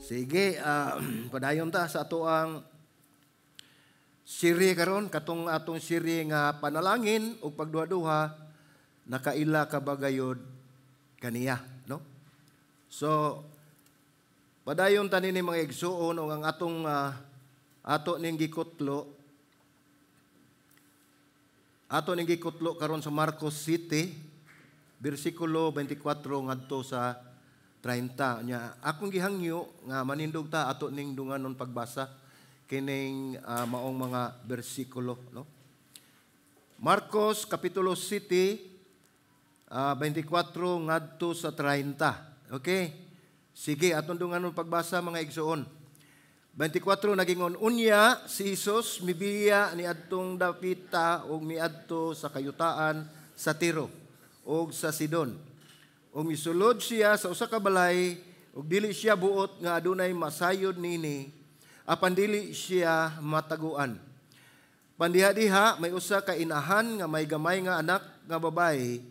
Sige, padayon ta sa ato ang siri karon, katong atong siri nga panalangin ug pagduha-duha, nakaila ka ba gayod kaniya, no? So padayon ta nini, mga igsuon, ug ang atong ato ning gikutlo karon sa Marcos 7 bersikulo 24 ngadto sa 30. Nya akong gihangyo nga manindog ta, ato ning dunganon pagbasa kining maong mga bersikulo, no? Marcos kapitulo 7 24 ngadto sa 30. Okay? Sige, atong dunganon pagbasa, mga igsuon. 24 nagingon, "Unya si Jesus mibiya ni adtong dapita ug miadto sa kayutaan sa Tiro ug sa Sidon. Ug misulod siya sa usa ka balay ug dili siya buot nga adunay masayod nini, apan dili siya mataguan. Pandiha-diha may usa ka inahan nga may gamay nga anak nga babayi,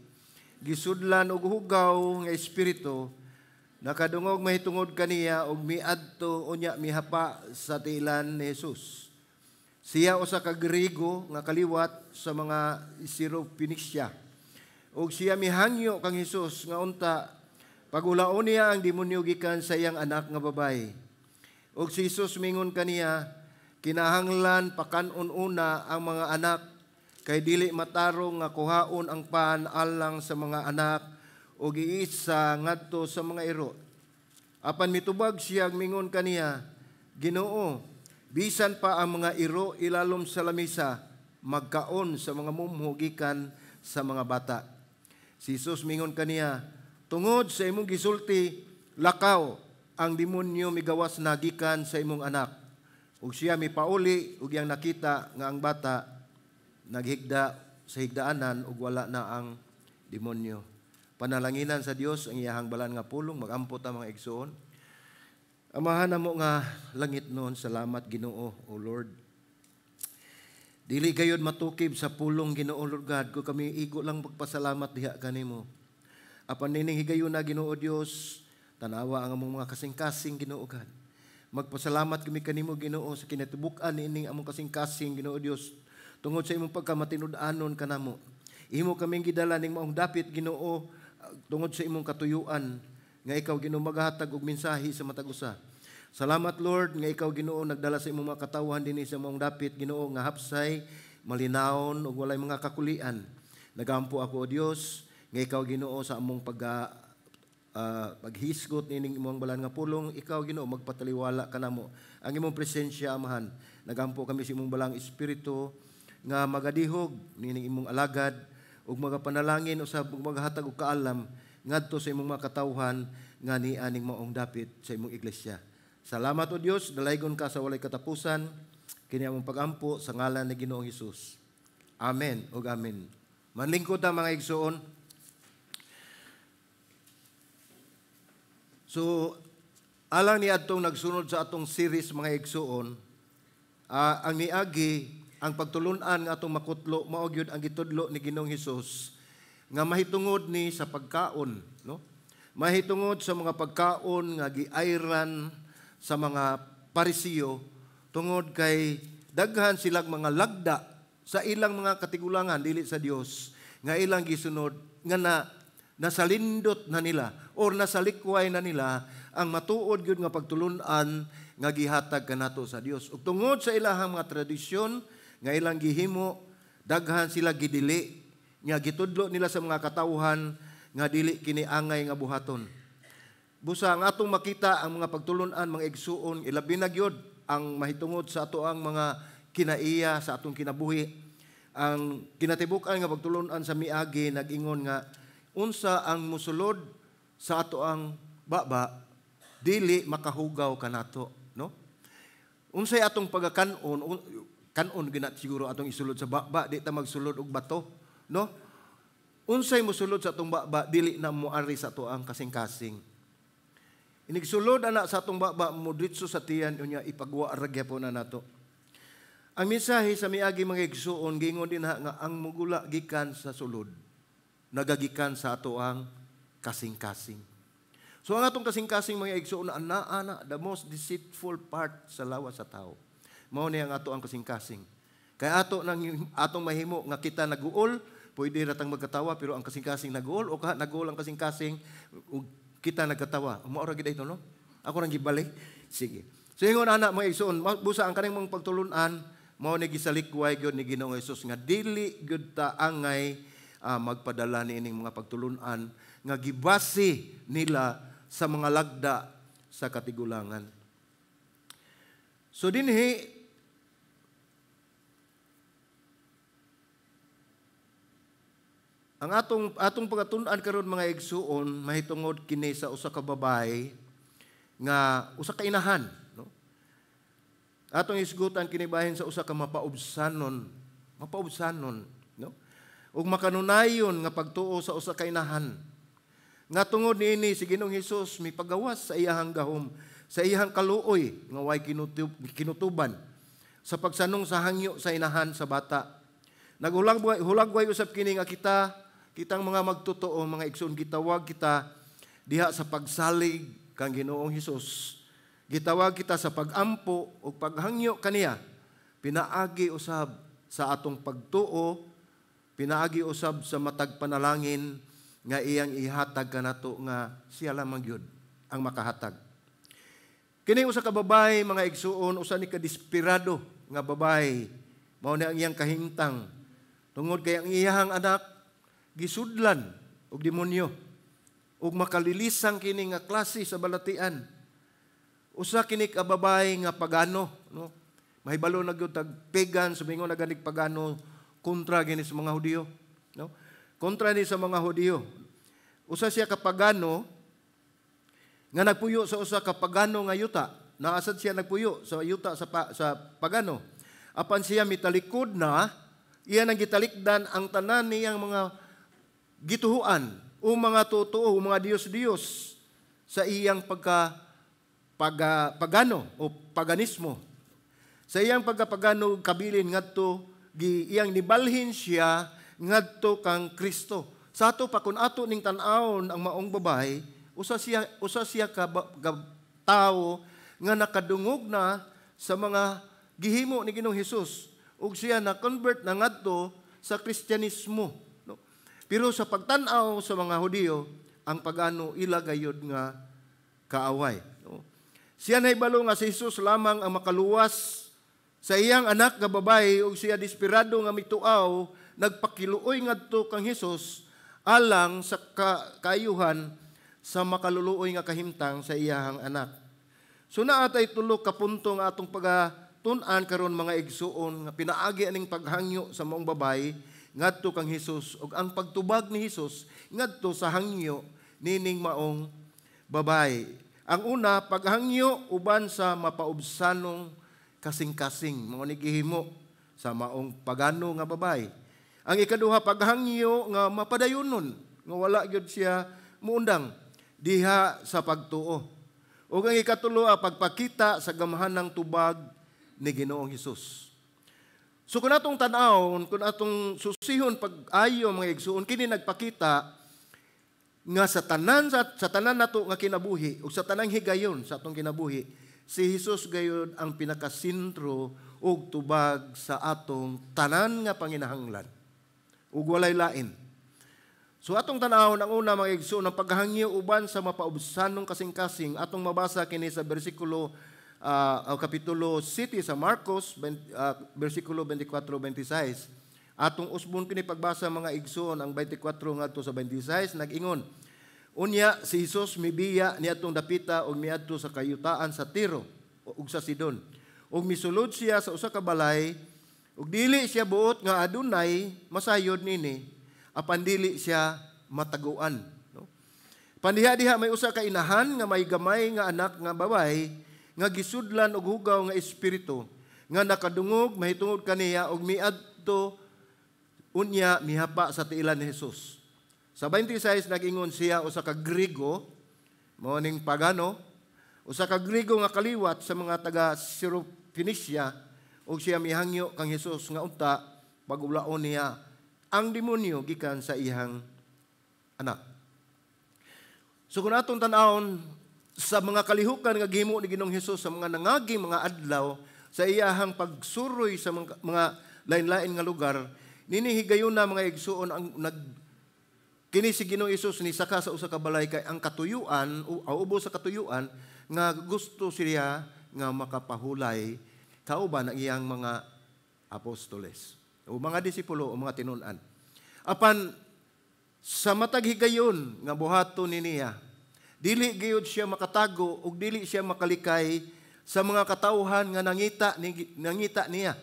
gisudlan og hugaw nga espiritu, nakadungog mahitungod kaniya ug miadto unya mihapa sa tiilan ni Jesus. Siya usa ka Griego nga kaliwat sa mga Syrophoenicia. Ug siya mihangyo kang Jesus nga unta pagulaon niya ang demonyo gikan sa iyang anak nga babayi. Ug si Jesus mingon kaniya, 'Kinahanglan pakan-on una ang mga anak, kay dili matarong nga kuhaon ang pan alang sa mga anak ug iisa ngadto sa mga iro.' Apan mitubag siya mingon kaniya, 'Ginoo, bisan pa ang mga iro ilalom sa lamisa magkaon sa mga mumho gikan sa mga bata.' Si Jesus mingon kaniya, 'Tungod sa imong gisulti, lakaw, ang demonyo migawas na gikan sa imong anak.' Ug siya mipauli ug iyang nakita nga ang bata naghigda sa higdaanan ug wala na ang demonyo." Panalanginan sa Dios ang iyahang balaan nga pulong. Magampo ta, mga igsoon. Amahan namo nga langit noon, salamat, Ginoo, O Lord. Dili gayod matukib sa pulong, Ginoo Lord God, kung kami igo lang pagpasalamat diha kanimo. Apan nining higayuna, Ginoo Dios, tanawa ang among mga kasing-kasing, Ginoo God. Magpasalamat kami kanimo, Ginoo, sa kinatibuk-an niining among kasing-kasing, Ginoo Dios, tungod sa imong pagkamatinud-anon kanamo. Imo kaming gidala ning maong dapit, Ginoo, tungod sa imong katuyuan nga ikaw, Ginoo, maghatag og mensahe sa matag usa. Salamat, Lord, nga ikaw, Ginoo, nagdala sa imong mga katawhan dinhi sa maong dapit, Ginoo, nga hapsay, malinawon ug walay mga kakulian. Nagampo ako, O Dios, nga ikaw, Ginoo, sa among paghisgot nining imong balaan nga pulong, ikaw, Ginoo, magpataliwala kanamo. Ang imong presensya, Amahan. Nagampo kami sa imong balaang espiritu nga magadihog nining imong alagad ug magapanalangin usab ug maghatag og kaalam ngadto sa imong mga katawhan nga nianing maong dapit sa imong iglesia. Salamat, O Dios, dalaygon ka sa walay katapusan. Kini among pagampo sa ngalan ni Ginoong Hesus. Amen ug amen. Manlingkod ta, mga igsoon. So, alang ni adtong nagsunod sa atong series, mga igsoon, ang niagi, ang pagtulunan nga atong makutlo mao gyud ang gitudlo ni Ginoong Hesus nga mahitungod ni sa pagkaon, no? Mahitungod sa mga pagkaon nga giayran sa mga Parisiyo tungod kay daghan silang mga lagda sa ilang mga katigulangan dili sa Dios nga ilang gisunod nga na nasalindot na nila or nasalikway na nila ang matuod gyud nga pagtulun-an nga gihatag kanato sa Dios. Ug tungod sa ilahang mga tradisyon nga ilang gihimo, daghan sila gidili nga gitudlo nila sa mga katawhan nga dili kini angay nga buhaton. Busa ang atong makita ang mga pagtulun-an, mga igsuon, ilabi na gyud ang mahitungod sa ato ang mga kinaiya sa atong kinabuhi. Ang kinatibuk-an nga pagtulun-an sa miagi nag-ingon nga unsa ang musulod sa ato ang baba dili makahugaw kanato, no? Unsay atong pagakanon, kanon ginat siguro atong isulod sa baba, di ta magsulod og bato, no? Unsay musulod sa atong baba dili na moari sa ato ang kasing-kasing. Inigsulod ana sa atong baba mo diretso sa tiyan, unya ipagwa ra gyapon na nato. Ang mensahe sa miagi, mga igsuon, gingon din ha nga ang mugula gikan sa sulod nagagikan sa ato ang kasing-kasing. So ang atong kasing-kasing, mga igsoon, na ana, the most deceitful part sa lawas sa tao. Mao ni ang ato ang kasing-kasing. Kaya ato nang atong mahimo nga kita naguol, pwede ra tang magkatawa, pero ang kasing-kasing naguol o ka naguol ang kasing-kasing ug kita nagkatawa. Mao ra gid ito, no? Ako rang gibalik. Sige. So ingon ana, mga igsoon, busa ang kaning mga pagtulunan mao ni gisalikway gyud ni Ginoong Hesus nga dili gyud ta angay magpadala niining mga pagtulunan nga gibase nila sa mga lagda sa katigulangan. So dinhi ang atong pagtun-an karon, mga igsuon, mahitungod kini sa usa ka babae nga usa ka inahan, no? Atong isgutan kini bahin sa usa ka mapaubsanon, no? Ug makanunayon nga pagtuo sa usa ka inahan. Nga tungod niini si Ginoong Hesus mipagawas sa iyahang gahom, sa iyahang kaluoy nga way kinutuban sa pagsanong sa hangyo sa inahan sa bata. Naghulagway usab kini nga kitang mga magtotoo, mga igsoon, gitawag kita diha sa pagsalig kang Ginoong Hesus. Gitawag kita sa pagampo ug paghangyo kaniya. Pinaagi usab sa atong pagtuo, pinaagi usab sa matag panalangin nga iyang ihatag kanato nga siya lamang gyud ang makahatag. Kini usa ka babae, mga igsuon, usa ni kadesperado nga babae. Mao ni ang iyang kahimtang tungod kay ang iyahang anak gisudlan og demonyo ug makalilisang kini nga klase sa balatian. Usa kini ka babae nga pagano, no? Mahibalo na gyud tag pagan, sumingon na ganig pagano kontra gini sa mga Hudiyo, no? Kontra ni sa mga Hudiyo. Usa siya ka pagano nga nagpuyo sa usa ka pagano nga yuta. Naasad siya nagpuyo sa yuta sa pagano. Apan siya mitalikod na, iya nang gitalikdan ang tanan niyang mga gituhuan o mga totoo o mga Diyos-Diyos sa iyang pagano o paganismo. Sa iyang pagkapagano kabilin ngadto iyang nibalhin siya ngadto kang Kristo. Sa ato pa kun ato ning tan-awon ang maong babae, usa siya ka tawo nga nakadungog na sa mga gihimo ni Ginoong Hesus ug siya na convert na ngadto sa Kristyanismo, no? Pero sa pagtan-aw sa mga Hudiyo, ang pagano ila gayud nga kaaway, no? Siya nahibalo nga si Hesus lamang ang makaluwas sa iyang anak nga babae ug siya desperado nga mituaw, nagpakiluoy ngadto kang Hesus alang sa kaayuhan sa makaluluoy nga kahimtang sa iyahang anak. So naa tay tulo ka punto nga atong pagatun-an karon, mga igsuon, nga pinaagi aning paghangyo sa maong babae ngadto kang Hesus ug ang pagtubag ni Hesus ngadto sa hangyo nining maong babae. Ang una, paghangyo uban sa mapaubsanong kasing-kasing, mao ni gihimo sa maong pagano nga babae. Ang ikaduha, paghangyo nga mapadayonon, nga wala gyud siya muundang diha sa pagtuo. Ug ang ikatulo, pagpakita sa gamhanang tubag ni Ginoong Hesus. So kung atong tan-awon, kung atong susihon pag-ayo, mga igsuon, kini nagpakita nga sa tanan nato nga kinabuhi ug sa tanang higayon sa atong kinabuhi, si Hesus gayud ang pinakasentro ug tubag sa atong tanan nga panginahanglan ug walay lain. So atong tan-awon ang una, mga igsoon, ang paghangyo uban sa mapaubsanong kasing-kasing. Atong mabasa kini sa bersikulo kapitulo 7 sa Marcos, bersikulo 24-26. Atong usbon kini pagbasa, mga igsoon, ang 24 ngadto sa 26, nag-ingon, unya si Hesus mibiya niadtong dapita ug miadto sa kayutaan sa Tiro ug sa Sidon. Ug misulod siya sa usa ka balay ug dili siya buot nga adunay masayod nini, apan dili siya mataguan, no? Pandiha-diha may usa ka inahan nga may gamay nga anak nga babae nga gisudlan og hugaw nga espiritu nga nakadungog mahitungod kaniya ug miadto unya mihapa sa tiilan ni Hesus. Sa 26 nag-ingon siya usa ka Griego, mao ning pagano, usa ka Griego nga kaliwat sa mga taga Syrophoenicia, ug siya mihangyo kang Hesus nga unta pagulaon niya ang demonyo gikan sa iyang anak. So kung atong tan-awon sa mga kalihukan nga gihimo ni Ginoong Hesus sa mga nangaging mga adlaw sa iyahang pagsuroy sa mga lain-lain nga lugar, nini higayuna, mga igsuon, ang nag kini si Ginoong Hesus ni saka sa usa ka balay kay ang katuyuan o ubos sa katuyuan nga gusto siya nga makapahulay kauban ang iyang mga apostoles o mga disipulo o mga tinun-an. Apan sa matag higayon nga buhaton ni niya, dili gayud siya makatago ug dili siya makalikay sa mga katawhan nga nangita niya.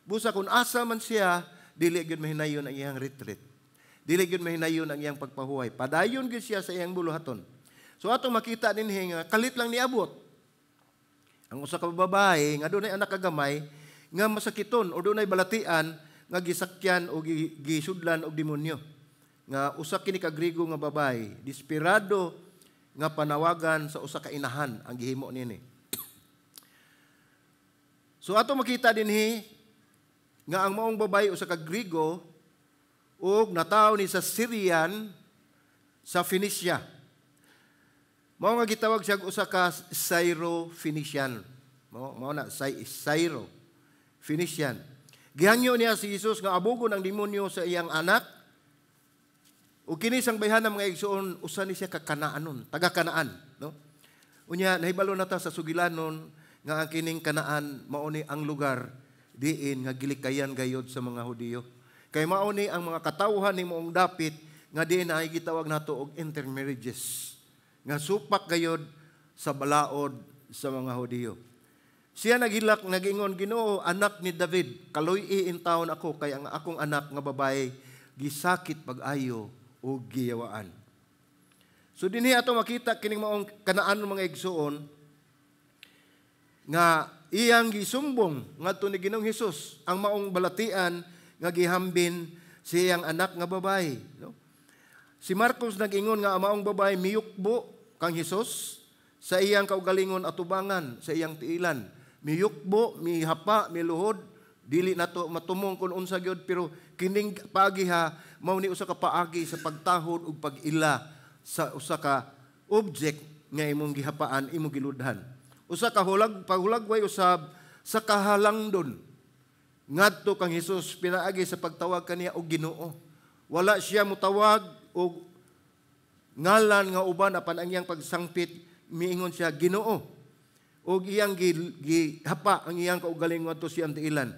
Busa kung asa man siya, dili gyud mahinayon ang iyang retreat. Dili gyud mahinayon ang iyang pagpahuway. Padayon gyud siya sa iyang buluhaton. So atong makita dinhi nga kalit lang niabot ang usa ka babae nga dunay anak kagamay nga masakiton o dunay balatian nga gisakyan o gisudlan og demonyo. Nga usa kini ka Grigo nga babae, desperado nga panawagan sa usa ka inahan ang gihimo niini. So ato makita dinhi nga ang maong babae usa ka Grigo ug natawo ni sa Syrian sa Phoenicia. Mao nga gitawag siya usa ka Syro-Phoenician. Mao na Syro Phoenician. Gihangyo niya si Jesus nga abugon ang demonyo sa iyang anak. Ug kini sang bayhana, mga igsuon, usa ni siya ka Kanaanon, taga Kanaan, no? Unya nahibalo na ta sa sugilanon nga ang kining Kanaan mao ni ang lugar diin nga gilikayan gayod sa mga Hudiyo. Kay mao ni ang mga katawhan ni maong dapit nga diin ay gitawag nato og intermarriages nga supak gayod sa balaod sa mga Hudiyo. Siya naghilak, nagingon, "Ginoo, anak ni David, kaluy-i intawon ako kay ang akong anak nga babae gisakit pag-ayo ug giyawaan." So dinhi ato makita kining maong Kanaan, mga igsuon, nga iyang gisumbong ngadto ni Ginoong Hesus ang maong balatian nga gihambin sa iyang anak nga babae, no? Si Marcos nag-ingon nga ang maong babae miyukbo kang Hesus sa iyang kaugalingon atubangan sa iyang tiilan. Miyukbo, mihapa, miluhod, dili nato matumong kung unsa gyud, pero kining paagi ha mao ni usa ka paagi sa pagtahod ug pag-ila sa usa ka object nga imong gihapaan, imong giludhan. Usa ka hulag paghulagway usab sa kahalangdon ngadto kang Hesus pinaagi sa pagtawag kaniya og Ginoo. Wala siya mutawag og ngalan nga uban, apan ang iyang pagsangpit miingon siya Ginoo. Og iyang gihapa ang iyang kaugalingon ngadto siyang tiilan.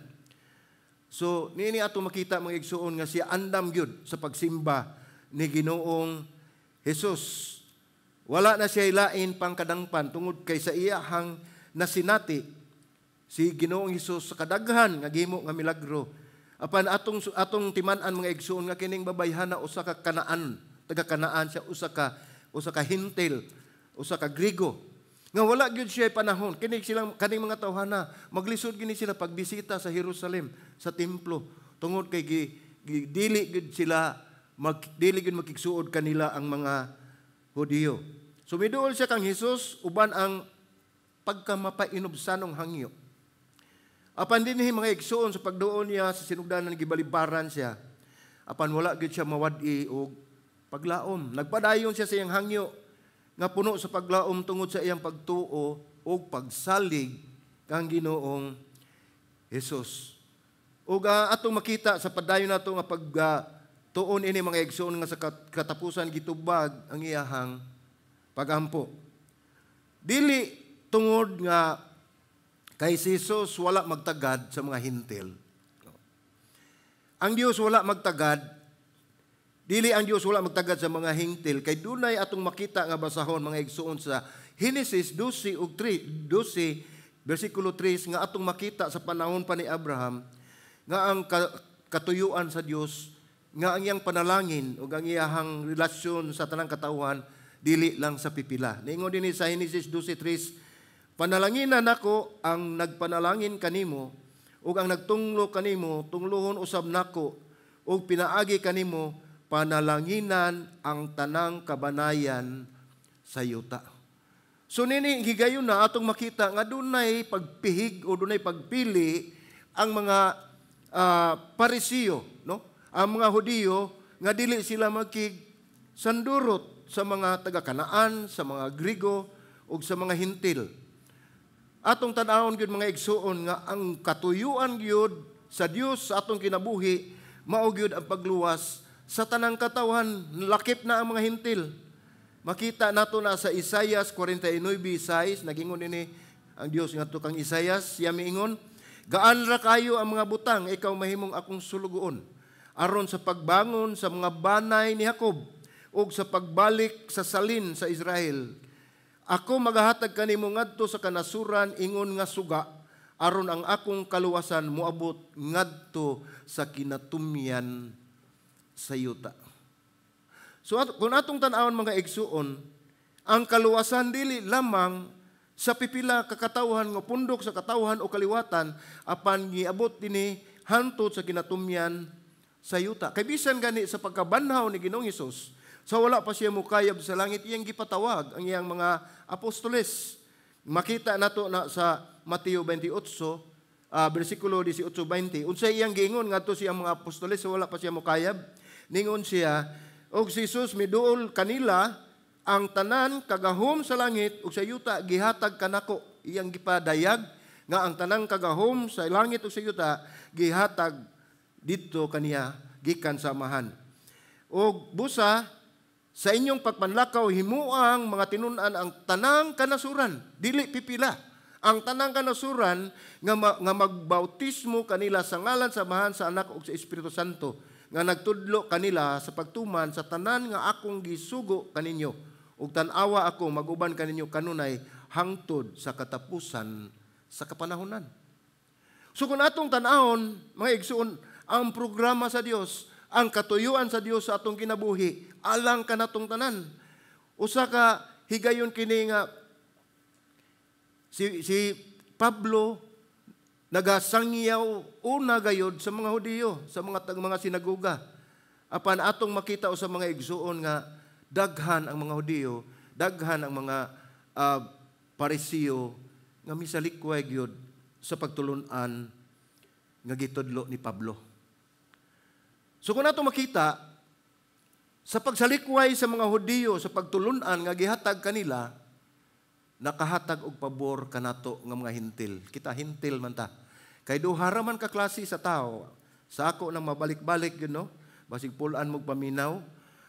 So niini ato makita, mga igsuon, nga siya andam gyud sa pagsimba ni Ginoong Hesus. Wala na siya lain pang kadangpan tungod kay sa iyahang nasinati si Ginoong Hesus sa kadaghan nga gihimo nga milagro. Apan atong timan-an, mga igsuon, nga kining babayhana usa ka Kanaan, taga Kanaan siya, usa ka Hentil, usa ka Grigo. Nga wala gyud siya panahon. Kini silang kaning mga tawhana maglisod gini sila pagbisita sa Jerusalem sa templo tungod kay gi, gi, dili gyud sila mag dili gyud makigsuod kanila ang mga Hudiyo. So miduol siya kang Hesus uban ang pagkamapainubsanong hangyo. Apan dinhi, mga igsuon, sa pagduol niya sa sinugdanan, gibalibaran siya. Apan wala gyud siya mawad-i og paglaom. Nagpadayon siya sa iyang hangyo nga puno sa paglaom tungod sa iyang pagtuo ug pagsalig kang Ginoong Hesus. Ug atong makita sa padayon nato nga pag tuon ini, mga igsoon, nga sa katapusan gitubag ang iyahang pagampo. Dili tungod nga kay si Jesus wala magtagad sa mga Hentil. Ang Dios wala magtagad. Dili ang Dios wala magtagad sa mga Hentil kay dunay atong makita nga basahon, mga igsuon, sa Genesis 12 ug 3, 12 bersikulo 3, nga atong makita sa panahon pa ni Abraham nga ang katuyuan sa Dios nga ang iyang panalangin ug ang iyahang relasyon sa tanang katawhan dili lang sa pipila. Niingon dinhi sa Genesis 12:3, "Panalanginan nako ang nagpanalangin kanimo ug ang nagtunglo kanimo tunglohon usab nako ug pinaagi kanimo panalanginan ang tanang kabanayan sa yuta." So nini higayon na atong makita nga dunay pagpihig o dunay pagpili ang mga Parisiyo, no? Ang mga Hudiyo nga dili sila magkig sandurot sa mga taga-Kanaan, sa mga Grigo ug sa mga Hintil. Atong tan-awon gyud, mga igsuon, nga ang katuyuan gyud sa Dios sa atong kinabuhi mao gyud ang pagluwas sa tanang katawhan, lakip na ang mga Hintil. Makita nato na sa Isaias 49:6, nagingon ini ang Dios ngadto kang Isaias, siya miingon, "Gaan ra kayo ang mga butang, ikaw mahimong akong sulugoon, aron sa pagbangon sa mga banay ni Jacob ug sa pagbalik sa salin sa Israel. Ako magahatag kanimo ngadto sa kanasuran ingon nga suga, aron ang akong kaluwasan moabot ngadto sa kinatumyan sa yuta." So kung atong tan-awon, mga igsuon, ang kaluwasan dili lamang sa pipila ka katawhan nga pundok sa katawhan o kaliwatan, apan giabot dinhi hantod sa kinatumyan sa yuta. Kay bisan gani sa pagkabanhaw ni Ginoong Hesus, sa wala pa siya mukayab sa langit, iyang gipatawag ang iyang mga apostoles. Makita nato na sa Mateo 28, bersikulo 18-20. Unsay iyang giingon ngadto siyang mga apostoles sa wala pa siya mukayab? Ningon siya, "Og si Jesus miduol kanila, 'Ang tanan kagahom sa langit ug sa yuta gihatag kanako.'" Iyang gipadayag nga ang tanang kagahom sa langit ug sa yuta gihatag didto kaniya gikan sa Amahan. "Og busa sa inyong pagpanlakaw, himuang mga tinun-an ang tanang kanasuran," dili pipila. "Ang tanang kanasuran nga magbautismo kanila sa ngalan sa Amahan, sa Anak ug sa Espiritu Santo, nga nagtudlo kanila sa pagtuman sa tanan nga akong gisugo kaninyo. Ug tan-awa, ako maguban kaninyo kanunay hangtod sa katapusan sa kapanahonan." So kung atong tan-awon, mga igsuon, ang programa sa Dios, ang katuyuan sa Dios sa atong kinabuhi, alang kanatong tanan. Usa ka higayon kini nga si Pablo nagasangyaw una gayod sa mga Hudiyo, sa mga sinagoga. Apan atong makita sa mga igsuon nga daghan ang mga Hudiyo, daghan ang mga Parisiyo nga misalikway gyud sa pagtulun-an nga gitudlo ni Pablo. So kung ato makita, sa pagsalikway sa mga Hudiyo sa pagtulun-an nga gihatag kanila, nakahatag og pabor kanato nga mga Hintil. Kita Hintil man ta. Kay duha ra man ka klase sa tao. Sa ako nang mabalik-balik yun, no? Basig pulan mo paminaw,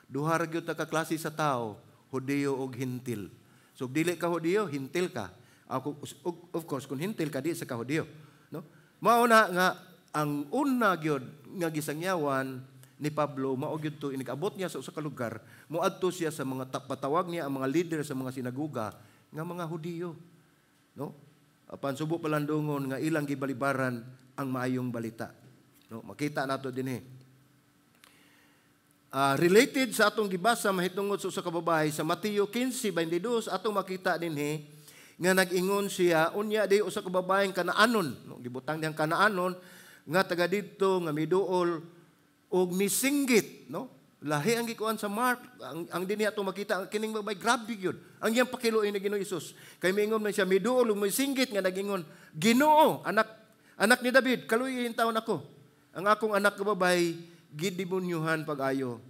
duha ra gyud ta ka klase sa tao, Hudiyo og Hintil. So dili ka Hudiyo, Hintil ka. Ako, of course, kung Hintil ka, di sa ka Hudiyo, no? Mao na nga ang una gyud nga gisangyawan ni Pablo mao gyud to inig-abot niya sa usa ka lugar, moadto siya sa mga patawag niya ang mga leader sa mga sinagoga nga mga Hudiyo, no? Apan subo palandungon nga ilang gibalibaran ang maayong balita, no? Makita nato dinhi. Related sa atong gibasa mahitungod sa usa ka babae sa Mateo 15:22, atong makita dinhi nga nag-ingon siya, "Unya di usa ka babaeng Kanaanon," no, gibutang diyang Kanaanon, "nga taga didto nga miduol og misinggit," no? Lahi ang gikuan sa Mark, ang dinhi atong makita ang kining babae, grabe gyud ang iyang pakiluoy ni Ginoong Hesus, kay miingon man siya, miduol ug misinggit nga nag-ingon, "Ginoo, anak ni David, kaluoyi taon ako. Ang akong anak nga babae gidemonyuhan pag-ayo."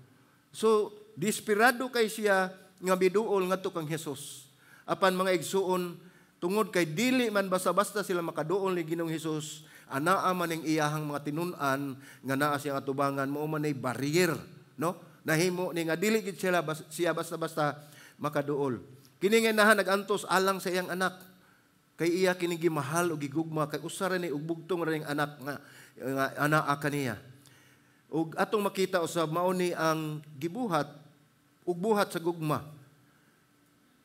So desperado kay siya nga miduol ngadto kang Hesus. Apan mga igsuon, tungod kay dili man basta-basta sila makaduol ni Ginoong Hesus, anaa man ning iyahang mga tinun-an nga naa siyang atubangan, mao man ay barrier, no? Nahimo ni nga dili gid siya basta-basta makaduol. Kini nga inahan nag-antos alang sa iyang anak. Kay iya kini gimahal og gigugma, kay usa ra ni ug bugtong ra ning anak nga anaa kaniya. Ug atong makita usab, mao ni ang gibuhat ug buhat sa gugma.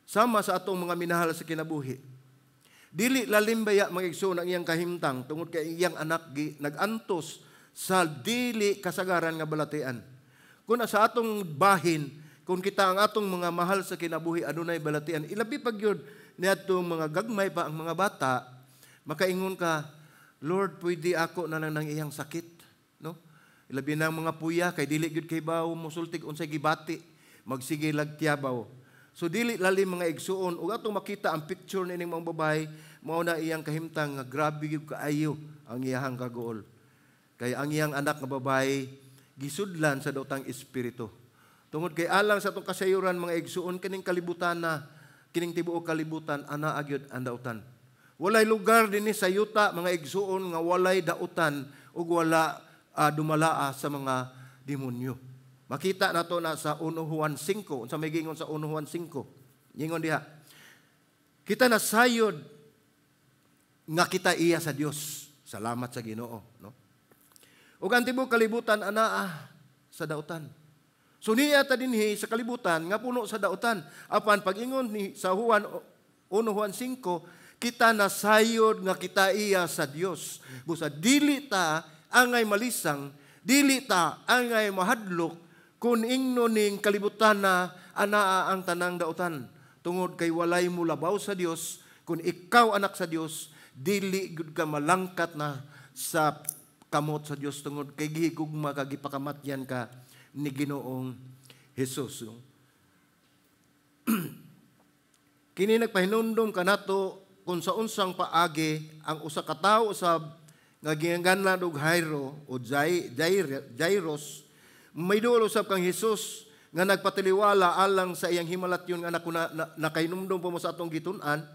Sama sa atong mga minahal sa kinabuhi. Dili lalim baya, mga igsoon, ang iyang kahimtang tungod kay iyang anak nag-antos sa dili kasagaran nga balatian. Kung sa atong bahin, kung kita ang atong mga mahal sa kinabuhi adunay balatian, ilabi pa gyud niadtong mga gagmay pa ang mga bata, makaingon ka, "Lord, pwede ako na lang ng iyang sakit," no? Ilabi na ang mga puya kay dili gyud kay bawo mosultig unsay gibati, magsige lag tiyabaw. So dili lalim, mga igsuon, ug atong makita ang picture nining mga babae, mao na iyang kahimtang nga grabe gyud kaayo ang iyahang kaguol. Kay ang iyang anak nga babae gisudlan sa dawtang espiritu. Tungod kay alang sa atong kasayuran, mga igsuon, kining kalibutan na, kining tibuok kalibutan, ana gyud ang dautan. Walay lugar dinhi sa yuta, mga igsuon, nga walay dautan ug wala dumalaa sa mga demonyo. Makita nato na sa 1 Juan 5, unsa may giingon sa 1 Juan 5? Ingon diha, kita nasayod nga kita iya sa Dios. Salamat sa Ginoo, no? Ug ang tibuok kalibutan anaa sa dautan. So niya ta dinhi sa kalibutan nga puno sa dautan. Apan pag-ingon ni sa Juan 1 Juan 5, kita nasayod nga kita iya sa Dios. Busa dili ta angay malisang, dili ta angay mahadlok kung ingno ning kalibutan na anaa ang tanang dautan. Tungod kay walay mulabaw sa Dios, kung ikaw anak sa Dios, dili gud ka malangkat na sa kamot sa Dios tungod kay gihigugma ka, gipakamatyan ka ni Ginoong Hesus. No? Kini nagpahinumdom kanato kung sa unsang paagi ang usa ka tawo usab nga ginganlan og Jairo o Jairus may duol usab kang Hesus nga nagpatiliwala alang sa iyang himalatyon nga anak. Na, nakahinumdom po mo sa atong gitun-an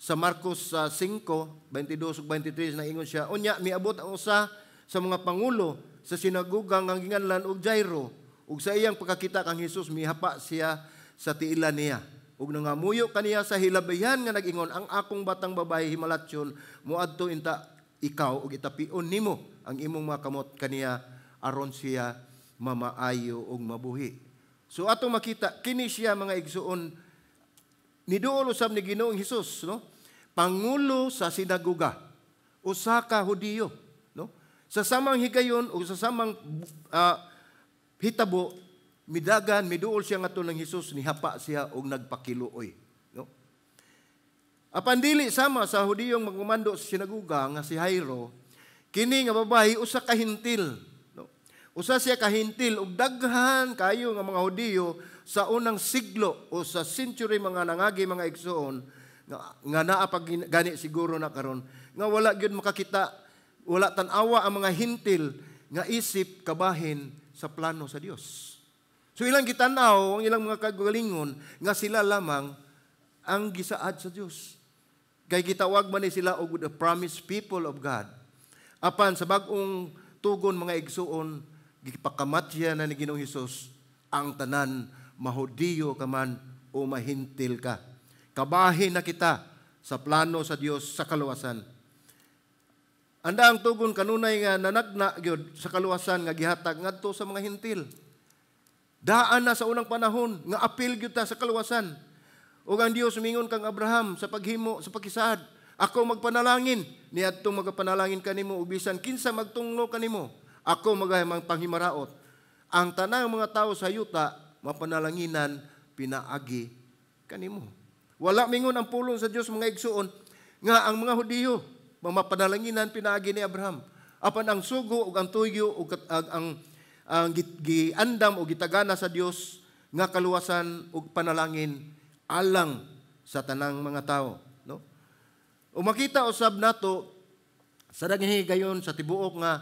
sa Marcos 5:22 ug 23, naingon siya, unya miabot ang usa sa mga pangulo sa sinagoga nga ginganlan og Jairo, ug sa iyang pagkakita kang Hesus, mihapa siya sa tiilan niya ug nangamuyo kaniya sa hilabihan nga nag-ingon, "Ang akong batang babae himalatyon, moadto inta ikaw ug itapion nimo ang imong mga kamot kaniya aron siya mamaayo ug mabuhi." So atong makita kini siya, mga igsuon, niduol usab ni Ginoong Hesus, no? Pangulo sa sinagoga, usa ka Hudiyo, no? Sa samang higayon o sa samang hitabo, midagan, miduol siya ngadto ng Hesus, nihapa siya og nagpakiluoy, no? Apan dili sama sa Hudiyong magmamando sa sinagoga nga si Jairo, kini nga babae usa ka Hentil, no? Usa siya ka Hentil ug daghan kayo nga mga Hudiyo sa unang siglo o sa century mga nangagi, mga igsuon, nga naa pag gani siguro na karon, nga wala gyud makakita, wala tan-awa ang mga Hentil nga isip kabahin sa plano sa Dios. So ilang gitanaw ang ilang mga kagalingon nga sila lamang ang gisaad sa Dios. Kay gitawag man ni sila og the promised people of God. Apan sa bag-ong tugon, mga igsuon, gipakamatya na ni Ginoong Hesus ang tanan, mahudiyo ka man o mahintil ka. Kabahin na kita sa plano sa Dios sa kaluwasan. Anda ang tugon kanunay nga nanagna gyud sa kaluwasan nga gihatag ngadto sa mga Hentil. Daan na sa unang panahon nga apil gyud ta sa kaluwasan. Ug ang Dios mingon kang Abraham sa paghimo sa pakisaad, "Ako magpanalangin niadtong magapanalangin kanimo ug bisan kinsa magtunglo kanimo, ako magahimang panghimaraot. Ang tanang mga tawo sa yuta mapanalanginan pinaagi kanimo." Wala mingon ang pulong sa Dios, mga igsuon, nga ang mga Hudiyo mamapanalanginan pinaagi ni Abraham. Apan ang sugo ug ang tuyo ug ang giandam o gitagana sa Dios nga kaluwasan ug panalangin alang sa tanang mga tao, no? O makita usab nato sa daghang higayon sa tibuok nga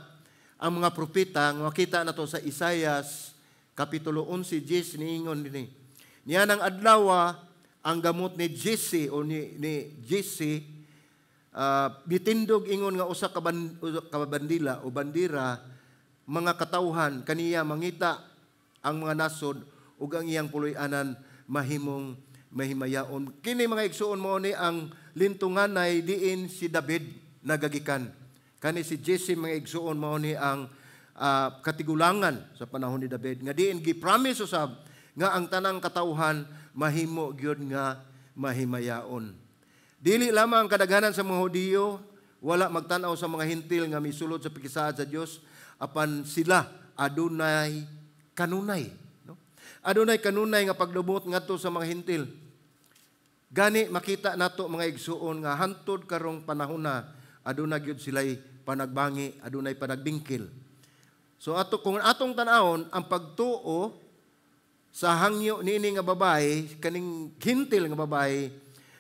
ang mga propeta nga makita nato sa Isaias kapitulo 11:10, niingon dinhi. Niya nang adlaw ang gamot ni Jesse o ni Jesse mitindog ingon nga usa ka bandila o bandira, mga katawhan kaniya mangita ang mga nasod ug ang iyang puloy-anan mahimong mahimayaon. Kini, mga igsuon, mo ni ang lintunganay diin si David nagagikan. Kani si Jesse, mga igsuon, mao ni ang katigulangan sa panahon ni David nga diin gi-promise usab nga ang tanang katawhan mahimo gyud nga mahimayaon. Dili lamang ang kadaghanan sa mga Hudiyo wala magtan-aw sa mga Hentil nga misulod sa pakisaad sa Dios, apan sila adunay kanunay, no? Adunay kanunay nga paglubot ngadto sa mga Hentil. Gani makita nato, mga igsuon, nga hantod karong panahon na aduna gyud sila'y panagbangi, adunay panagbingkil. So ato kung atong tan-awon ang pagtuo sa hangyo niini nga babae, kaning Hentil nga babae,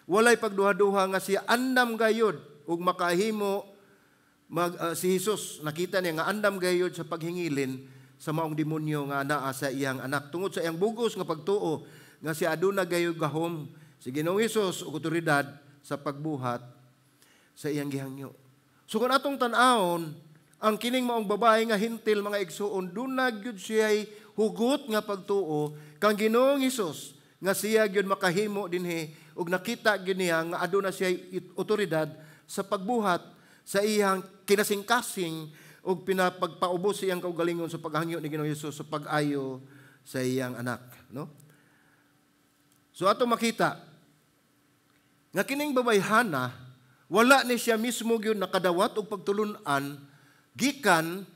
walay pagduha-duha nga siya andam gayud ug makahimo si Jesus, nakita niya nga andam gayud sa paghingilin. sa maong demonyo nga naa sa iyang anak tungod sa iyang bugos nga pagtuo nga siya aduna gayoy gahom si Ginoong Hesus ug otoridad sa pagbuhat sa iyang gihangyo. So kung atong tan-awon ang kining maong babae nga Hentil, mga igsuon, duna gyud siya'y hugot nga pagtuo kang Ginoong Hesus nga siya gyud makahimo dinhi, ug nakita gyud niya nga aduna siya otoridad sa pagbuhat sa iyang kinasingkasing ug pinapagpaubos iyang kaugalingon sa paghangyo ni Ginoong Hesus sa pag-ayo sa iyang anak, no? So ato makita nga kining babayhana, wala ni siya mismo gyud nakadawat og pagtulun-an gikan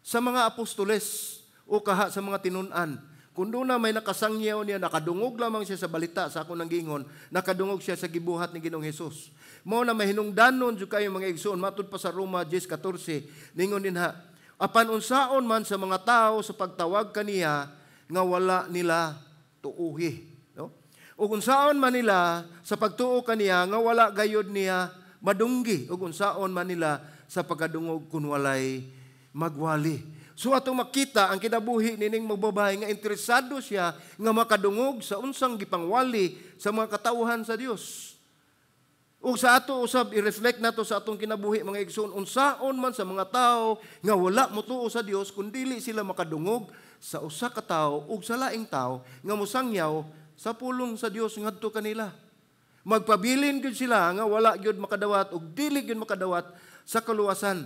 sa mga apostoles o kaha sa mga tinun-an. Kung doon na may nakasangyaw niya, nakadungog lamang siya sa balita sa ako nang gingon, nakadungog siya sa gibuhat ni Ginoong Hesus. Mao na mahinungdanon jud kayo, mga igsoon, matud pa sa Roma 10:14, ningon din ha, apan unsaon man sa mga tao sa pagtawag kaniya nga wala nila tuuhi. No? Ug unsaon man nila sa pagtuo kaniya nga wala gayod niya madunggi, ug unsaon man nila sa pagkadungog kun walay magwali. So atong makita ang kinabuhi nining magbabae nga interesado siya nga makadungog sa unsang gipangwali sa mga katawhan sa Dios. Ug sa ato usab, i-reflect nato sa atong kinabuhi, mga igsoon, unsaon man sa mga tao nga wala motuo sa Dios kun dili sila makadungog sa usa ka tawo ug sa laing tawo nga mosangyaw sa pulong sa Dios ngadto kanila. Magpabilin gyud sila nga wala gyud makadawat ug dili gyud makadawat sa kaluwasan.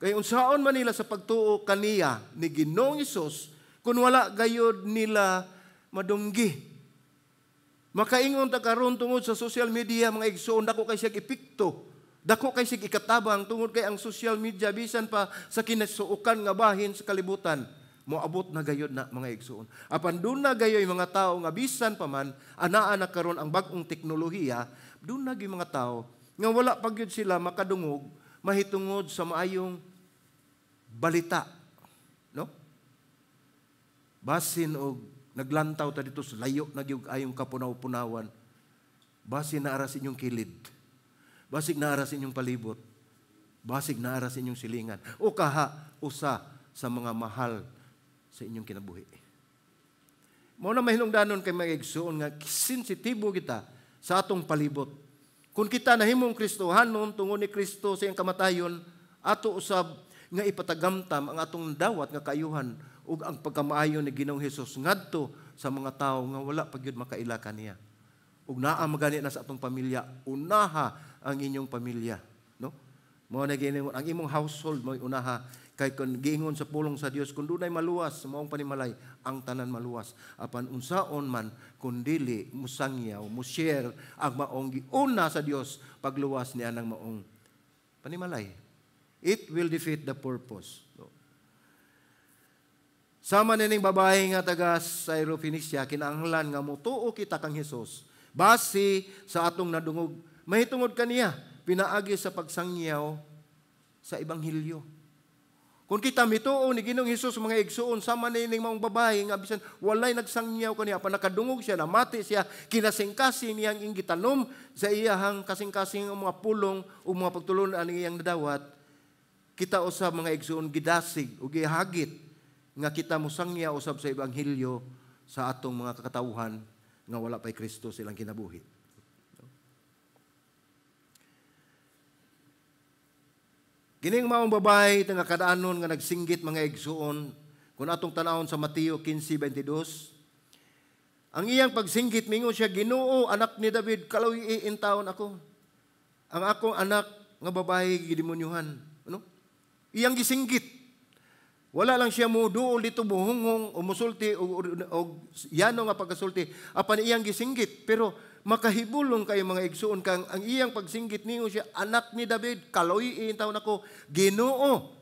Kay unsaon man nila sa pagtuo kaniya ni Ginoong Hesus kun wala gayod nila madunggi. Makaingon ta karon tungod sa social media, mga igsoon, dako kay siya epekto. Dako kay siya ikatabang tungod kay ang social media, bisan pa sa kinasuokan nga bahin sa kalibutan, moabot na gayod na, mga igsoon. Apan doon na gayoy mga tao nga bisan pa man anaa na karon ang bag-ong teknolohiya, doon na gyud mga tao nga wala pa gyud sila makadungog mahitungod sa maayong balita, no? Basin og naglantaw ta dito sa layo na gyud ayong kapunaw-punawan. Basin naara sa inyong kilid. Basig naara sa inyong palibot. Basig naara sa inyong silingan. O kaha usa sa mga mahal sa inyong kinabuhi. Mao na mahinungdanon kay mga igsoon nga sensitibo kita sa atong palibot. Kung kita nahimong Kristohanon tungod ni Kristo sa iyang kamatayon, ato usab nga ipatagamtam ang atong dawat nga kaayuhan ug ang pagkamaayo ni Ginoong Hesus ngadto sa mga tawo nga wala pa gyud makaila kaniya. Ug naa magani na sa atong pamilya, unaha ang inyong pamilya, no? Mao na giingon ang imong household mo unaha, kay kun giingon sa pulong sa Dios, kun dunay maluwas sa maong panimalay, ang tanan maluwas. Apan unsaon man kun dili musangyaw, mo-share ang maong giuna sa Dios pagluwas niya ng maong panimalay, it will defeat the purpose, no? Sama nining babae nga taga Syrophoenicia, kinahanglan nga motuo kita kang Hesus base sa atong nadungog mahitungod kaniya pinaagi sa pagsangyaw sa ebanghelyo. Kung kita mituo ni Ginoong Hesus, mga igsuon, sama nining maong babae nga bisan walay nagsangyaw kaniya, pa nakadungog siya, namati siya, kinasingkasing niyang gitanom sa iyahang kasing-kasing ang mga pulong o mga pagtulunan ang iyang nadawat, kita usab, mga igsuon, gidasig o gihagit nga kita mosangya usab sa ebanghelyo sa atong mga kakatawhan nga wala pa'y Kristo silang kinabuhi. Kining maong babae nga kadaanon nga nagsinggit, mga igsuon, kung atong tanawon sa Mateo 15:22, ang iyang pagsinggit, mingon siya, "Ginoo, anak ni David, kaluy-i intawon ako. Ang akong anak nga babae gidemonyuhan." Ano? Iyang gisinggit. Wala lang siya muduol dito, buhunghong o musulti o yano nga pagkasulti, apan iyang gisinggit. Pero makahibulong kayo, mga igsuon, kang ang iyang pagsinggit ningon siya, "Anak ni David, kaluy taon ako, Ginoo."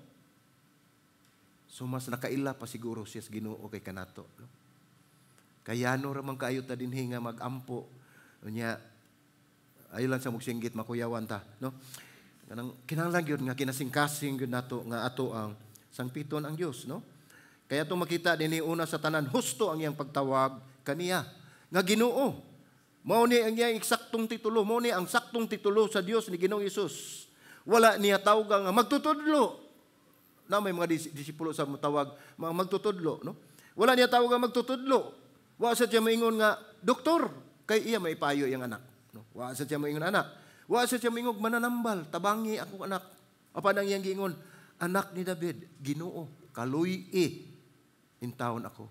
So mas nakaila pa siguro siya sa Ginoo kay kanato, no? Kaya no ramang kaayo ta dinhi nga magampo. Unya ayo lang sa mugsinggit, makuyawan ta, no? Kanang kinahanglan gyud nga kinasingkasing gyud nato nga ato ang sangpiton ang Dios, no? Kaya itong makita dinhi, una sa tanan, husto ang iyang pagtawag kaniya nga Ginoo. Mao ni ang iyang eksaktong titulo, mao ni ang saktong titulo sa Dios ni Ginoong Hesus. Wala niya tawga nga magtutudlo. Na may mga disipulo sa motawag mga magtutudlo, no? Wala niya tawag ang magtutudlo. Wa sa siya moingon nga doktor kay iya maipayo iyang anak, no? Wa sa siya moingon anak. Wa sa siya moingon mananambal, tabangi akong anak. Apan ang iyang giingon, anak ni David, Ginoo, kaluy-i intawon ako.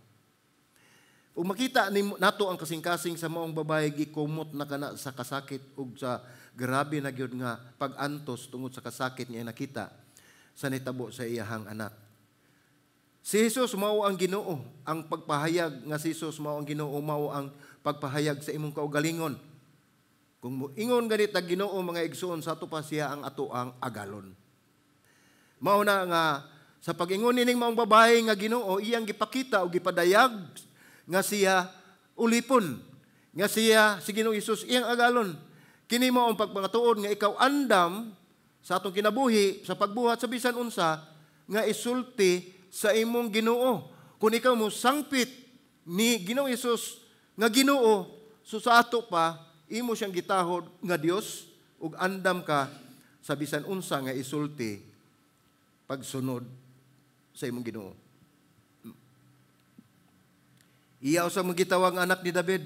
Ug makita ni nato ang kasing-kasing sa maong babae, gikumot na kana sa kasakit ug sa grabe na gyud nga pag-antos tungod sa kasakit nga nakita sa nitabo sa iyahang anak. Si Jesus mao ang Ginoo. Ang pagpahayag nga si Jesus mao ang Ginoo mao ang pagpahayag sa imong kaugalingon. Kung moingon ganit ang Ginoo, mga igsoon, sa ato pa siya ang ato ang agalon. Mao na nga sa pag-ingon nining maong babae nga Ginoo, iyang gipakita o gipadayag nga siya ulipon, nga siya si Ginoong Hesus iyang agalon. Kini mao ang pagpangatuod nga ikaw andam sa atong kinabuhi sa pagbuhat sa bisan unsa nga isulti sa imong Ginoo. Kung ikaw mo sangpit ni Ginoong Hesus nga Ginoo, so sa ato pa imo siyang gitahod nga Dios ug andam ka sa bisan unsa nga isulti pagsunod sa imong Ginoo. Iya usab gitawag anak ni David.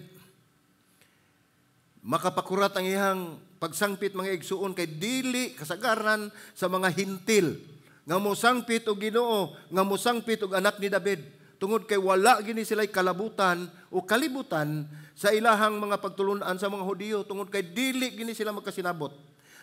Makapakurat ang iyang pagsangpit, mga igsuon, kay dili kasagaran sa mga Hentil nga mosangpit og Ginoo, nga mosangpit og anak ni David, tungod kay wala gini sila'y kalabutan o kalibutan sa ilahang mga pagtulunan sa mga Hudiyo, tungod kay dili gini sila magkasinabot.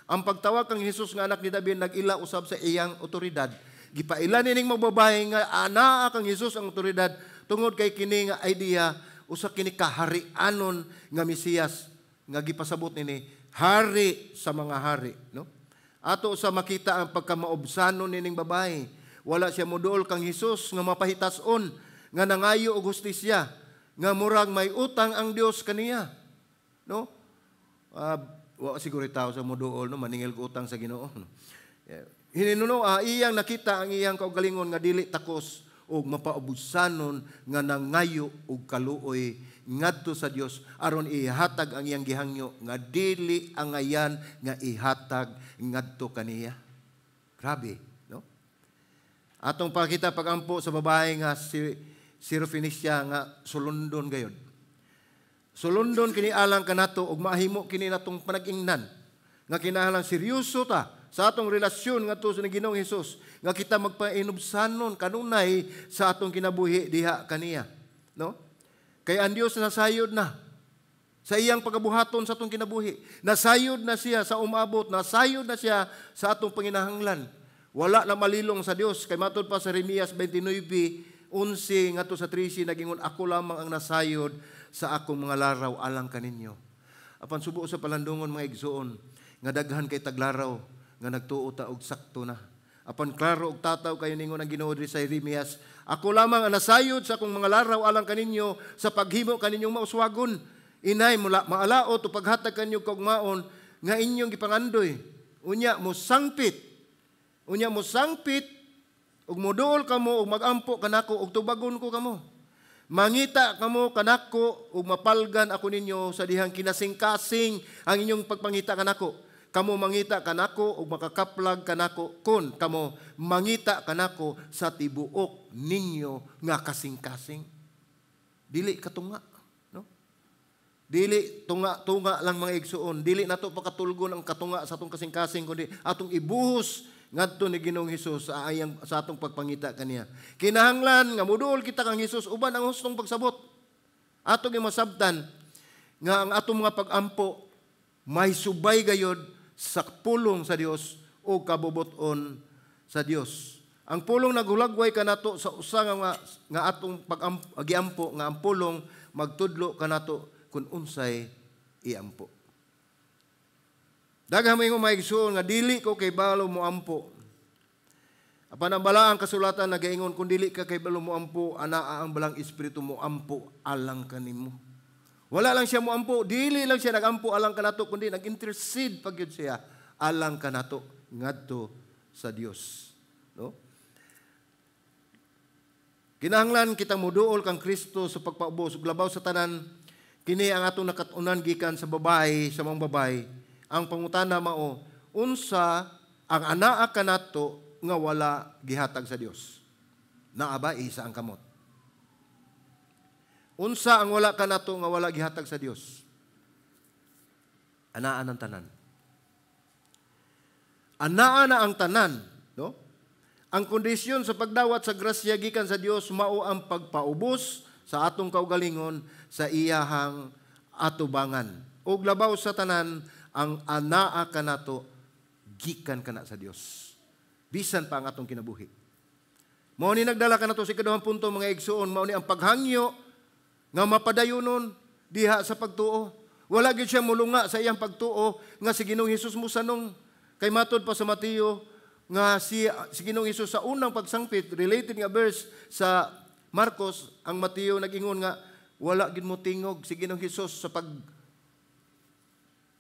Ang pagtawag kang Hesus nga anak ni David nag-ila usab sa iyang otoridad. Gipaila nining mga babae nga anaa kang Hesus ang otoridad tungod kay kini nga idea usa kini kaharianon nga Mesiyas nga gipasabot nini hari sa mga hari, no? Ato sa makita ang pagkamaobsanon nining babae. Wala siya moduol kang Hesus nga mapahitas-on, nga nangayo og hustisya, nga murag may utang ang Dios kaniya, no? Wa siguro tao sa moduol, no, maningil ko utang sa Ginoo, no? Yeah. Hininuno iyang nakita ang iyang kaugalingon nga dili takos og mapaubusanon nga nangayo og kaluoy ngadto sa Dios aron ihatag ang iyang gihangyo nga dili angayan nga ihatag ngadto kaniya. Grabe, no? Atong pakita pagampo sa babae nga si Syrophoenicia nga sulundon gayod. Sulundon kini alang kanato ug mahimo kini natong panag-ingnan nga kinahanglan seryoso ta sa atong relasyon ngadto sa Ginoong Hesus, nga kita magpainubsanon kanunay sa atong kinabuhi diha kaniya, no? Kay ang Dios nasayod na sa iyang pagabuhaton sa atong kinabuhi. Nasayod na siya sa umabot, nasayod na siya sa atong panginahanglan. Wala na malilong sa Dios kay matud pa sa Jeremias 29:11 ngadto sa 13, nagingon, "Ako lamang ang nasayod sa akong mga laraw alang kaninyo." Apan subo sa palandungon, mga igsoon, nga daghan kay taglaraw nga nagtuo ta og sakto na. Apan klaro og tataw kayo ningon ang Ginoo diri sa Jeremias, "Ako lamang ang nasayod sa akong mga laraw alang kaninyo sa paghimo kaninyong mauswagon. Inay mula maalaot o paghatag kanyo kaugmaon nga inyong gipangandoy. Unya mo sangpit. Unya mo sangpit ug moduol kamo ug magampo kanako ug tubagon ko kamo. Mangita kamo kanako ug mapalgan ako ninyo sa dihang kinasingkasing ang inyong pagpangita kanako. Kamo mangita kanako ug makakaplag kanako kun kamo mangita kanako sa tibuok ninyo nga kasing-kasing." Dili katunga, no? Dili tunga-tunga lang, mga igsuon. Dili nato pakatulgon ang katunga sa atong kasing-kasing kundi atong ibuhos ngadto ni Ginoong Hesus sa atong pagpangita kaniya. Kinahanglan nga moduol kita kang Hesus uban ang hustong pagsabot. Atong masabtan nga ang atong mga pagampo may subay gayod sa pulong sa Dios o kabubuton sa Dios. Ang pulong naghulagway kanato sa usa nga atong giampo nga ang pulong magtudlo kanato kung unsay iampo. Daghan mo ingon, mga igsoon, nga dili ko kay balo mo ampo. Apan ang balaang kasulatan nagaingon, kung dili ka kay balo mo ampo, anaa ang balang espiritu mo ampo alang kanimo. Wala lang siya moampo, dili lang siya nagampo alang kanato, kundi nag-intercede pag yun siya alang kanato ngadto sa Dios, no? Kinahanglan kitang moduol kang Kristo sa pagpaubos ug labaw sa tanan kini ang atong nakat-unan gikan sa babae, sa mga babae. Ang pangutana mao, unsa ang anaa kanato nga wala gihatag sa Dios? Naa ba? Isa ang kamot. Unsa ang wala kanato nga wala gihatag sa Dios? Anaa ang tanan. Anaa na ang tanan, no? Ang kondisyon sa pagdawat sa grasya gikan sa Dios mao ang pagpaubos sa atong kaugalingon sa iyahang atubangan. Ug labaw sa tanan, ang anaa kanato gikan kana sa Dios. Bisan pa ang atong kinabuhi. Mao ni nagdala kanato sa ikaduhang punto, mga igsuon, mao ni ang paghangyo nga mapadayonon diha sa pagtuo. Wala gyud siya mulunga sa iyang pagtuo nga si Ginoong Hesus mosanong. Kay matod pa sa Mateo nga si Ginoong Hesus sa unang pagsangpit, related nga verse sa Marcos, ang Mateo nag-ingon nga wala gid mo tingog si Ginoong Hesus sa pag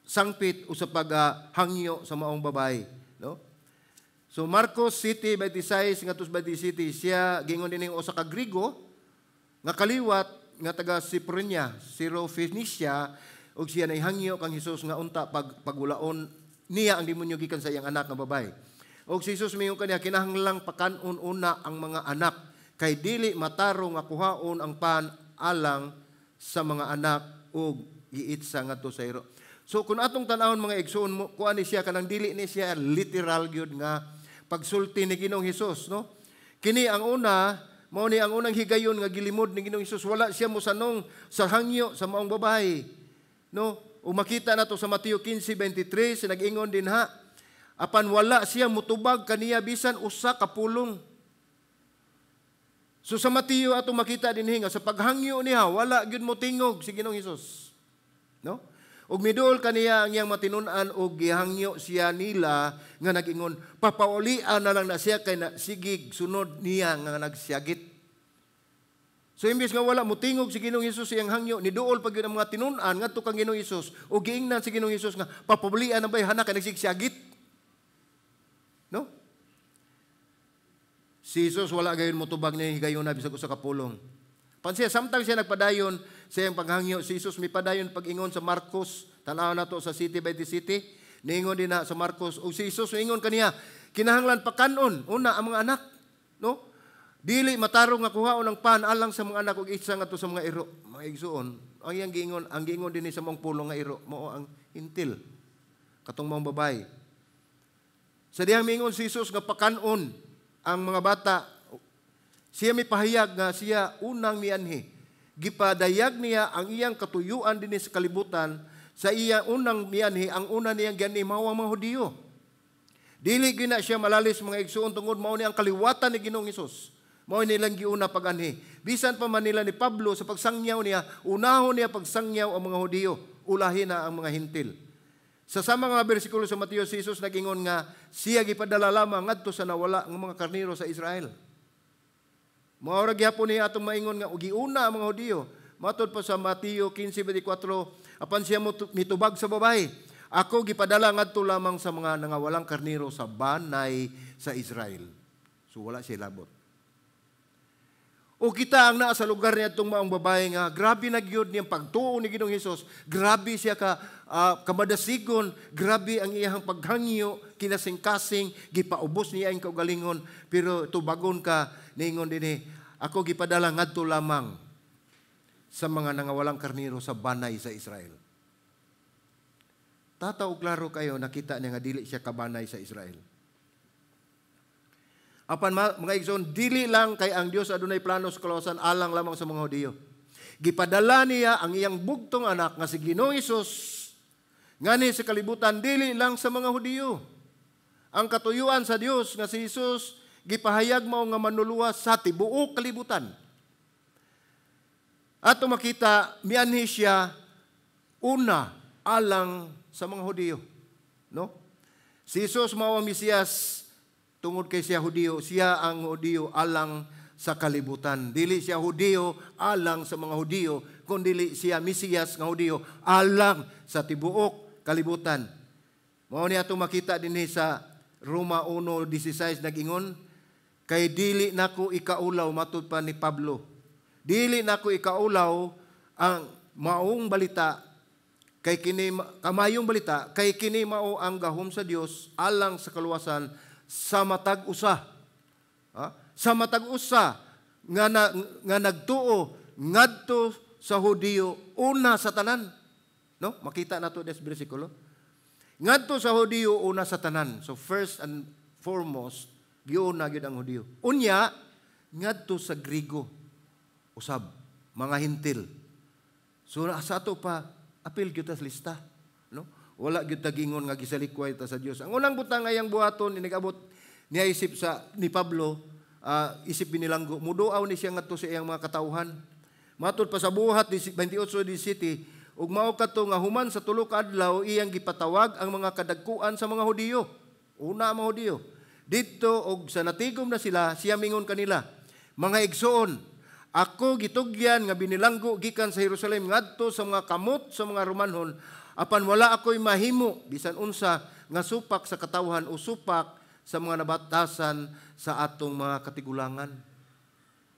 sangpit o sa paghangyo sa maong babae, no? So Marcos City 26 ngadto 27, siya gingon dinhi usa ka Griego nga kaliwat nga taga Siprenya, Syrophoenicia, ug siya nahangyo kang Hesus nga unta pagulaon niya ang demonyo gikan sa iyang anak nga babae. Og si Jesus mingon kaniya, "Kinahanglang pakanon una ang mga anak, kay dili matarong nga kuhaon ang pan alang sa mga anak ug iitsa ngadto sa iro." So kung atong tan-awon, mga igsoon mo, kuan ni siya, kanang dili ni siya literal gyud nga pagsulti ni Ginoong Hesus, no? Kini ang una, mao ni ang unang higayon nga gilimod ni Ginoong Hesus, wala siya mosanong sa hangyo sa maong babae. No? O makita nato sa Mateo 15:23, si nag-ingon din ha. Apan wala siya mutubag kaniya bisan usa ka pulong. So sa Mateo ato makita dinhi nga sa paghangyo niya wala gyud mo tingog si Ginoong Hesus. No? Ug miduol kaniya ang iyang matinun-an og gihangyo siya nila nga nag-ingon, "Papaulian na lang na siya kay na sigig sunod niya nga nagsyagit." So imbes nga wala motingog si Ginoong Hesus iyang hangyo, niduol pa gyud ang mga tinun-an ngadto kang Ginoong Hesus ug giingnan si Ginoong Hesus nga papaulian na bay hana kay nagsigyagit. No? Si Jesus wala gayon motubag niya higayon na bisag usa ka pulong. Pansiya, samtang siya nagpadayon sa iyang paghangyo, si Jesus mipadayon pag-ingon sa Marcos, tan-aw nato sa city by the city, niingon din na sa Marcos, ug si Jesus ingon kaniya, "Kinahanglan pakanon una ang mga anak," no? "Dili matarong nga kuhaon ang pan alang sa mga anak ug itsa ngadto sa mga iro." Mga igsuon, ang iyang giingon, ang giingon dinhi sa maong pulong nga iro, mao ang Hentil, katong maong babae. Sa dihang mingon si Jesus nga pakanon ang mga bata, siya may pahayag nga siya unang mianhi. Gipadayag niya ang iyang katuyuan dinhi sa kalibutan sa iya unang mianhi, ang una niyang gianhi mao ang mga Hudiyo. Dili gina siya malalis, mga igsuon, tungod mao ni ang kaliwatan ni Ginoong Hesus. Mao nilang giuna paganhi. Bisan pa man nila ni Pablo sa pagsangyaw niya, unahon niya pagsangyaw ang mga Hudiyo, ulahi na ang mga Hentil. Sa sama nga bersikulo sa Mateo, si Jesus nagingon nga siya gipadala lamang ngadto sa nawala ng mga karnero sa Israel. Mao ra gyapon niya atong maingon nga giuna ang mga Hudiyo. Matod pa sa Mateo 15:24, apan siya mitubag sa babae, "Ako gipadala ngadto lamang sa mga nangawalang karnero sa banay sa Israel." So wala siya labot. O kita ang naa sa lugar niya itong maong babae nga grabe na gyud niyang pagtuo ni Ginoong Hesus, grabe siya ka kamadasigon, grabe ang iyang paghangyo, kinasing-kasing, gipaubos niya ang kaugalingon, pero tubagon ka niingon dinhi, "Ako gipadala ngadto lamang sa mga nangawalang karnero sa banay sa Israel." Tataw klaro kayo nakita niya nga dili siya kabanay sa Israel. Apan mga igsoon, dili lang kay ang Dios adunay plano sa kaluwasan alang lamang sa mga Hudiyo. Gipadala niya ang iyang bugtong anak nga si Ginoong Hesus ngani sa kalibutan dili lang sa mga Hudiyo. Ang katuyuan sa Dios nga si Hesus gipahayag mao nga manluluwas sa tibuok kalibutan. Ato makita mianhi siya una alang sa mga Hudiyo, no? Si Jesus mao ang Mesiyas tungod kay siya Hudiyo, siya ang Hudiyo alang sa kalibutan. Dili siya Hudiyo alang sa mga Hudiyo, kun dili siya Mesiyas nga Hudiyo alang sa tibuok kalibutan. Mao ni atong makita dinhi sa Roma 1:16, nag-ingon, "Kay dili nako ikaulaw," matud pa ni Pablo. "Dili nako ikaulaw ang maong balita kay kini kamayong balita kay kini mao ang gahom sa Dios alang sa kaluwasan sa matag usa. Ha? Sa matag usa nga nagtuo ngadto sa Hudiyo una sa tanan. No? Makita nato des bersikulo. Ngadto sa Hudiyo una sa tanan. So first and foremost, giuna gyud ang Hudiyo. Unya ngadto sa Grigo usab, mga Hintil. So sa ato pa apil gyud ta sa lista, no? Wala gyud ta gingon nga gisalikway ta sa Dios. Ang unang butang nga iyang buhaton inigabot niya isip sa ni Pablo, isip binilanggo, muduaw ni siya ngadto sa iyang mga katawhan. Matud pa sa Buhat 28 di City, ug mao kadto nga human sa 3 ka adlaw iyang gipatawag ang mga kadagkuan sa mga Hudiyo. Una ang mga Hudiyo. Didto og sa natigom na sila, siya mingon kanila, "Mga igsoon, ako gitugyan nga binilanggo gikan sa Jerusalem ngadto sa mga kamot sa mga Romanhon, apan wala ako'y mahimo bisan unsa nga supak sa katawhan o supak sa mga nabatasan sa atong mga katigulangan."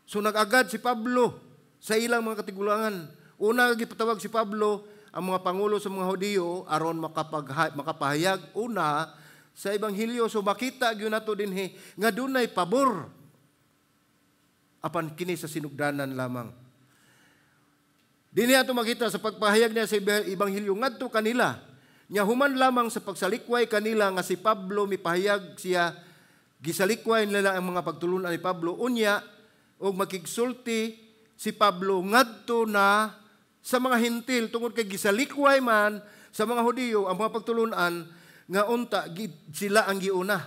So nag-agad si Pablo sa ilang mga katigulangan. Una gipatawag si Pablo ang mga pangulo sa mga Hudiyo aron makapahayag una sa ebanghelyo. So makita gyud nato dinhi nga dunay pabor apan kini sa sinugdanan lamang. Dinhi ato makita sa pagpahayag niya sa ebanghelyo ngadto kanila. Nya human lamang sa pagsalikway kanila nga si Pablo mipahayag siya, gisalikway nila ang mga pagtulunan ni Pablo. Unya og makigsulti si Pablo ngadto na sa mga Hintil tungod kay gisalikway man sa mga Hudiyo ang mga pagtulunan nga unta sila ang giuna.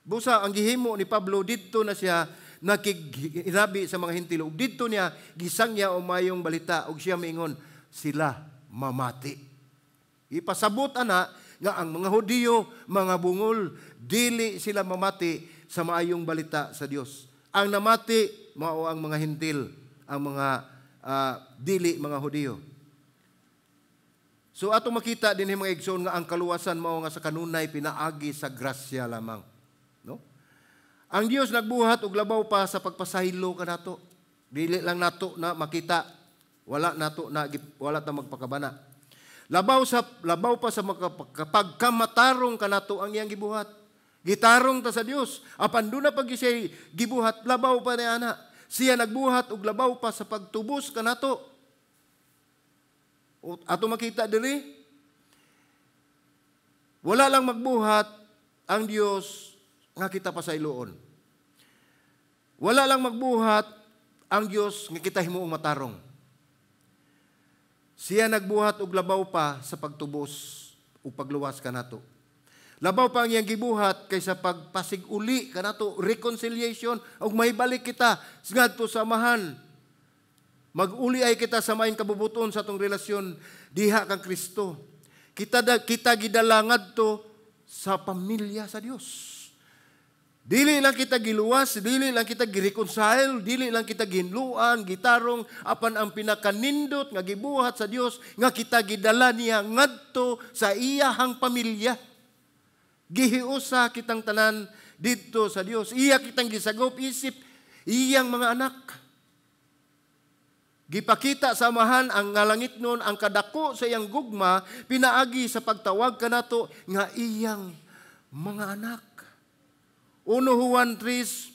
Busa ang gihimo ni Pablo didto na siya nakighinabi sa mga Hintil ug didto niya gisangya og mayong balita ug siya miingon sila mamati. Ipasabot ana nga ang mga Hudiyo, mga bungol, dili sila mamati sa maayong balita sa Dios. Ang namati mao ang mga Hintil, ang mga dili mga Hudiyo. So atong makita din mga igsoon nga ang kaluwasan mao nga sa kanunay pinaagi sa grasya lamang, no? Ang Dios nagbuhat og labaw pa sa pagpasaylo kanato. Dili lang nato na makita, wala nato na wala ta magpakabana. Labaw pa sa pagkamatarong kanato ang iyang gibuhat. Gitarong ta sa Dios. Apan duna pag siya gibuhat, labaw pa ni ana. Siya nagbuhat og labaw pa sa pagtubos kanato. Ato makita diri, wala lang magbuhat ang Dios nga kita pasayloon. Wala lang magbuhat ang Dios nga kita himuong matarong. Siya nagbuhat og labaw pa sa pagtubos ug pagluwas kanato. Labaw pa ang iyang gibuhat kaysa pagpasig-uli kanato, reconciliation, ug mahibalik kita ngadto sa Amahan. Mag-uli ay kita sa maayong kabubuton sa atong relasyon diha kang Kristo. Kita gidala ngadto sa pamilya sa Dios. Dili lang kita giluwas, dili lang kita gireconcile, dili lang kita ginluan, gitarong, apan ang pinakanindot nga gibuhat sa Dios nga kita gidala niya ngadto sa iyahang pamilya. Gihiusa kitang tanan didto sa Dios. Iya kitang gisagop isip iyang mga anak. Gipakita sa Amahan ang ngalangit nun ang kadako sa iyang gugma pinaagi sa pagtawag kanato nga iyang mga anak. 1 Juan 3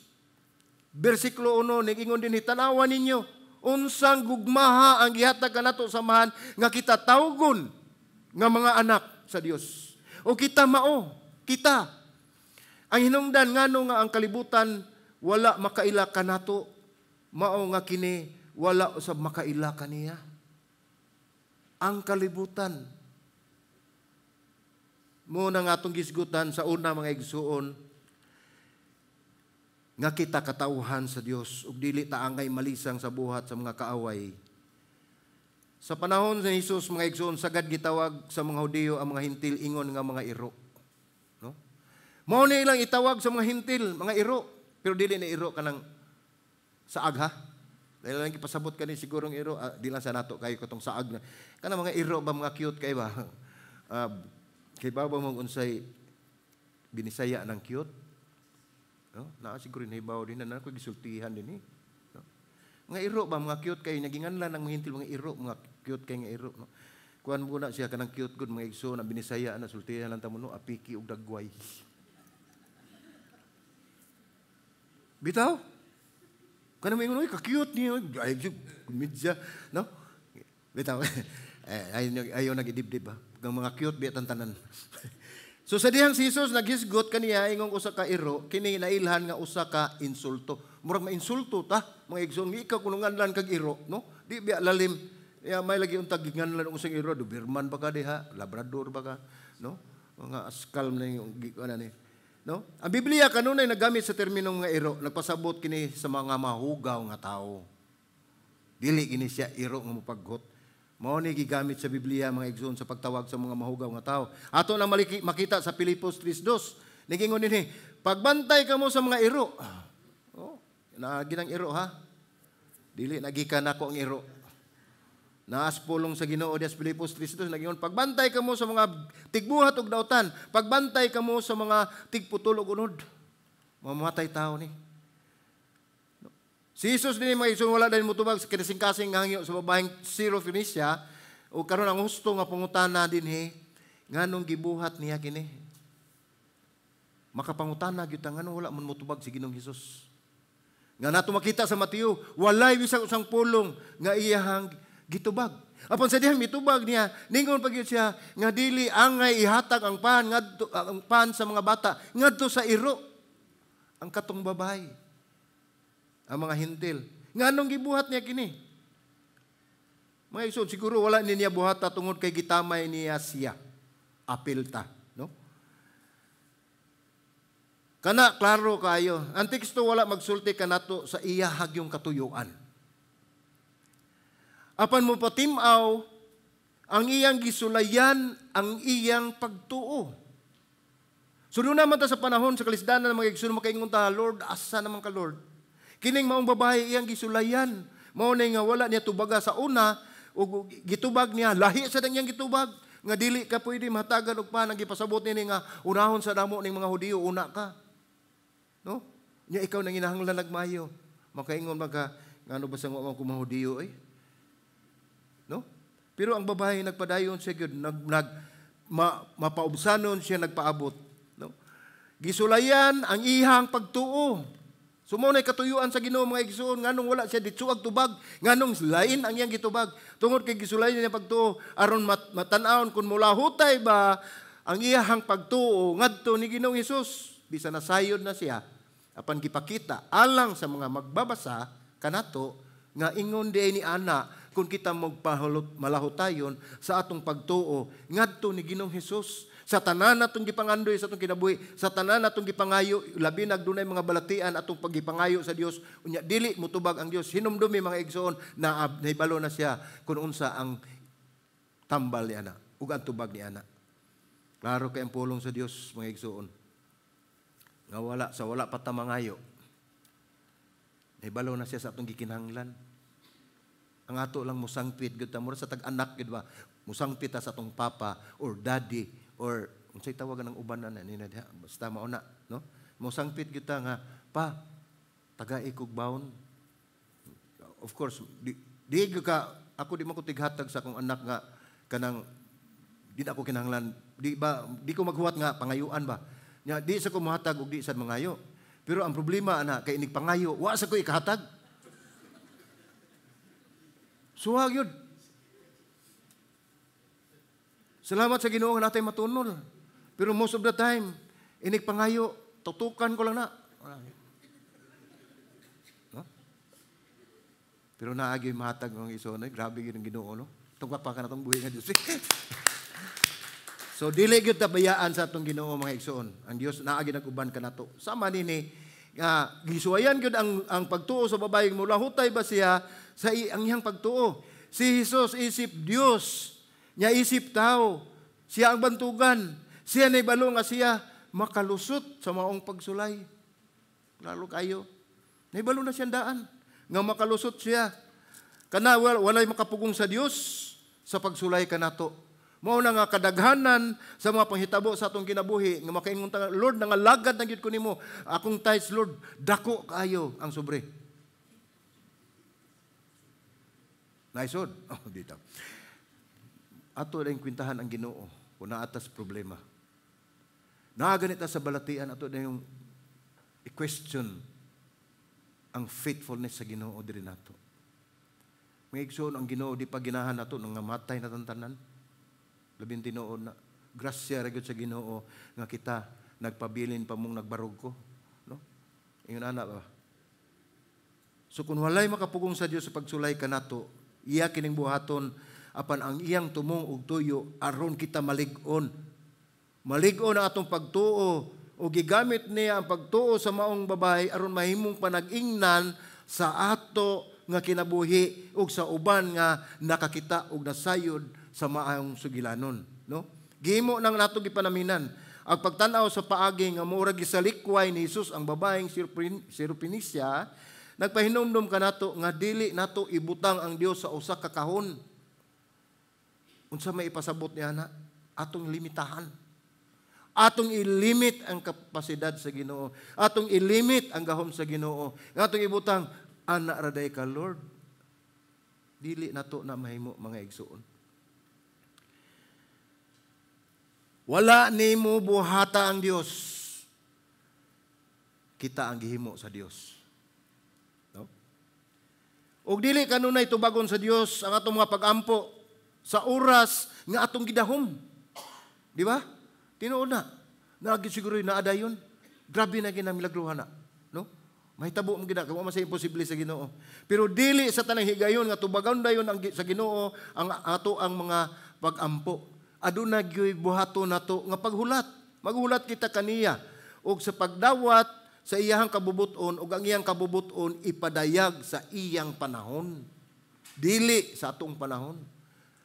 bersikulo 1 nigingon din, "Tanawa ninyo unsang gugmaha ang gihatag kanato sa Amahan nga kita tawgon nga mga anak sa Dios." O kita mao, kita. Ang hinungdan ngano nga ang kalibutan wala makaila kanato, mao nga kini wala usab makaila kaniya. Ang kalibutan. Mo na nga atong gisgutan sa una, mga igsuon, nga kita katawhan sa Dios ug dili ta angay malisang sa buhat sa mga kaaway. Sa panahon sa Jesus, mga igsoon, sagad gitawag sa mga Hudiyo ang mga Hintil ingon nga mga iro. No? Mao ni ilang itawag sa mga Hintil, mga iro, pero dili na iro kanang saag ha. Dahil lang gipasabot kani sigurong iro, di lang sa nato kayo katong saag na. Kanang mga iro ba, mga cute kay ba? Kay ba mong unsay binisaya ng cute? No? Naa siguro nahibaw din na ko gisultihan din eh. No? Mga iro ba, mga cute kay naginganlan ng mga Hintil, mga iro, mga cute kay nga iro, no? Kuan mo na siya kanang cute good, mga igso na binisaya na sultihan lang ta mo, no, apiki og dagway. Bitaw. Kanang moingon, "Uy, ka-cute niyo." Ay, medya, no? Bitaw. Eh, ayaw, ayaw nag-idibdib ba? Ang mga cute biya tanan. So sa dihang si Jesus naghisgot kaniya ingong usa ka iro, kini nailhan nga usa ka insulto. Murag mainsulto ta, mga igsoon, ikaw kuno nganlan kag iro, no? Di biya lalim. Ya may lagi untag nganlan og usang iro, Doberman ba ka diha, Labrador ba ka, no? Mga askal na yung ano ni. No? Ang Biblia kanunay nagamit sa terminong nga iro, nagpasabot kini sa mga mahugaw nga tao. Dili kini siya iro nga mopaghot. Mao ni gigamit sa Biblia, mga igsoon, sa pagtawag sa mga mahugaw nga tao. Ato na makita sa Filipos 3:2. Nigingon dinhi, "Pagbantay kamo sa mga iro." Oh, naagi ng iro ha. Dili nagikan nako ang iro. Naas pulong sa Ginoo dias Filipos 3:2, nagingon, "Pagbantay kamo sa mga tigbuhat og dautan, pagbantay kamo sa mga tigputol og unod." Mamatay tao ni. Si Jesus din, mga igsoon, wala dahil mutubag sa kinasing-kasing hangyo sa babaeng Syrophoenicia o karon ang husto nga pangutana dinhi, nganong gibuhat niya kini? Makapangutana gyud ta, nganong wala man mutubag si Ginoong Hesus? Nga nato makita sa Mateo, walay bisag usang pulong nga iyahang gitubag. Apan sa dihang mitubag niya, ningon pa gyud siya nga dili angay ihatag ang pan ngadto ang pan sa mga bata ngadto sa iro. Ang katong babae, ang mga Hentil. Nganong gibuhat niya kini? Mga igsoon, siguro wala ni niya buhata tungod kay gitamay niya siya. Apil ta, no? Kana klaro kayo. Ang teksto wala magsulti kanato sa iya hagyong katuyuan. Apan mo patimaw ang iyang gisulayan ang iyang pagtuo. So doon naman ta sa panahon sa kalisdanan ng mga igsoon, makaingon ta, "Lord, asa naman ka, Lord?" Kining maong babae, iyang gisulayan. Mao na nga wala niya tubaga sa una ug gitubag niya lahi sa iyang gitubag nga dili ka pwede mahatagan og pan, ang gipasabot nini nga unahon sa damo ning mga Hudiyo una ka. No? Nya ikaw nang inahanglan nagmayo. Makaingon ba ka, "Ngano ba sa wa ko Hudiyo eh?" No? Pero ang babae nagpadayon siya gyud, nag, nag ma, mapaubsanon siya nagpaabot, no? Gisulayan ang ihang pagtuo. So mao katuyuan sa Ginoo, mga igsoon, nganong wala siya ditsuag tubag, nganong lain ang iyang gitubag? Tungod kay gisulayan niya pagtuo aron matan-awon kung mulahutay ba ang iyahang pagtuo ngadto ni Ginoong Hesus. Bisan nasayod na siya, apan gipakita alang sa mga magbabasa kanato nga ingon di ni ana kung kita magpahulot malahutayon sa atong pagtuo ngadto ni Ginoong Hesus sa tanan natong gipangandoy sa atong kinabuhi, sa tanan natong gipangayo, labi nagdunay mga balatian atong paggipangayo sa Dios, unya dili mutubag ang Dios. Hinumdumi, mga igsoon, na nahibalo na siya kung unsa ang tambal ni ana ug ang tubag ni ana. Klaro kay ang pulong sa Dios, mga igsoon, nga wala sa wala pa ta mangayo, nahibalo na siya sa atong gikinahanglan. Ang ato lang musangpit gyud ta, mura sa tag-anak gyud ba, musangpit ta sa atong papa or daddy or unsay tawagan ng uban na nina diha, basta mao na, no? Mosangpit gyud ta nga, "Pa, tagai kog baon." Of course, di ka ako di man ko tighatag sa akong anak nga kanang di na ako kinahanglan, di ba, di ko maghuwat nga pangayuan ba nya, di sa ko mohatag og di sad mangayo. Pero ang problema ana kay inig pangayo, wa sa ko ikahatag. Suwag yun. Salamat sa Ginoo nga natay matunol. Pero most of the time, inig pangayo, tutukan ko lang na. No? Pero naagi matag ng iso na, grabe gyud ang Ginoo, no? Tungka pa ka na tong buhi nga Dios. So dili gyud ta bayaan sa atong Ginoo, mga igsoon. Ang Dios naagi nag-uban kanato. Sama nini nga gisuwayan gyud ang pagtuo sa babaeng mulahutay ba siya sa ang iyang pagtuo. Si Jesus isip Dios, nya isip tao. Siya ang bantugan. Siya nahibalo nga siya makalusot sa maong pagsulay. Lalo kayo. Nahibalo na siyang daan nga makalusot siya. Kana walay makapugong sa Dios sa pagsulay kanato. Mao na nga kadaghanan sa mga panghitabo sa atong kinabuhi nga makaingon ta, "Lord, nangalagad na gyud ko nimo. Akong tithes, Lord, dako kaayo ang sobre." Nice. Oh, dito. Ato dayong kwintahan ang Ginoo kung naatas problema. Naa ganita sa balatian, ato dayong i-question. Ang faithfulness sa Ginoo diri nato. Mga igsoon, ang Ginoo di pa ginahan nato nang matay na tantanan. Labing tinuod na. Grasya ra gyud sa Ginoo nga kita nagpabilin pa mong nagbarog ko, no? Ingon ana ba? So kung walay makapugong sa Dios sa pagsulay kanato, iya kining buhaton, apan ang iyang tumong ug tuyo aron kita malig-on. Malig-on ang atong pagtuo o gigamit niya ang pagtuo sa maong babae aron mahimong panag-ingnan sa ato nga kinabuhi ug sa uban nga nakakita ug nasayod sa maayong sugilanon, no? Gihimo nang nato gipanaminan ang pagtan-aw sa paagi nga mura gisalikway ni Jesus ang babaeng Syrophoenicia, nagpahinumdum kanato nga dili nato ibutang ang Dios sa usa ka kahon. Unsa may ipasabot niya na atong limitahan. Atong ilimit ang kapasidad sa Ginoo. Atong ilimit ang gahom sa Ginoo. Nga atong ibutang ana ra day ka, Lord. Dili nato na mahimo, mga igsuon. Wala nimo buhata ang Dios. Kita ang gihimo sa Dios. No? Ug dili kanunay tubagon sa Dios ang atong mga pagampo sa oras nga atong gidahom. Di ba? Tinuod na. Naagi siguro naa dayon. Grabe na ginamilagruhan na. No? Mahitabo mo gina, kung man sa imposible sa Ginoo. Pero dili sa tanang higayon nga tubagon dayon ang sa Ginoo ang ato ang mga pagampo. Aduna gyoy buhaton nato nga paghulat. Maghulat kita kaniya og sa pagdawat sa iyang kabubuton ug ang iyang kabubuton ipadayag sa iyang panahon. Dili sa atong panahon.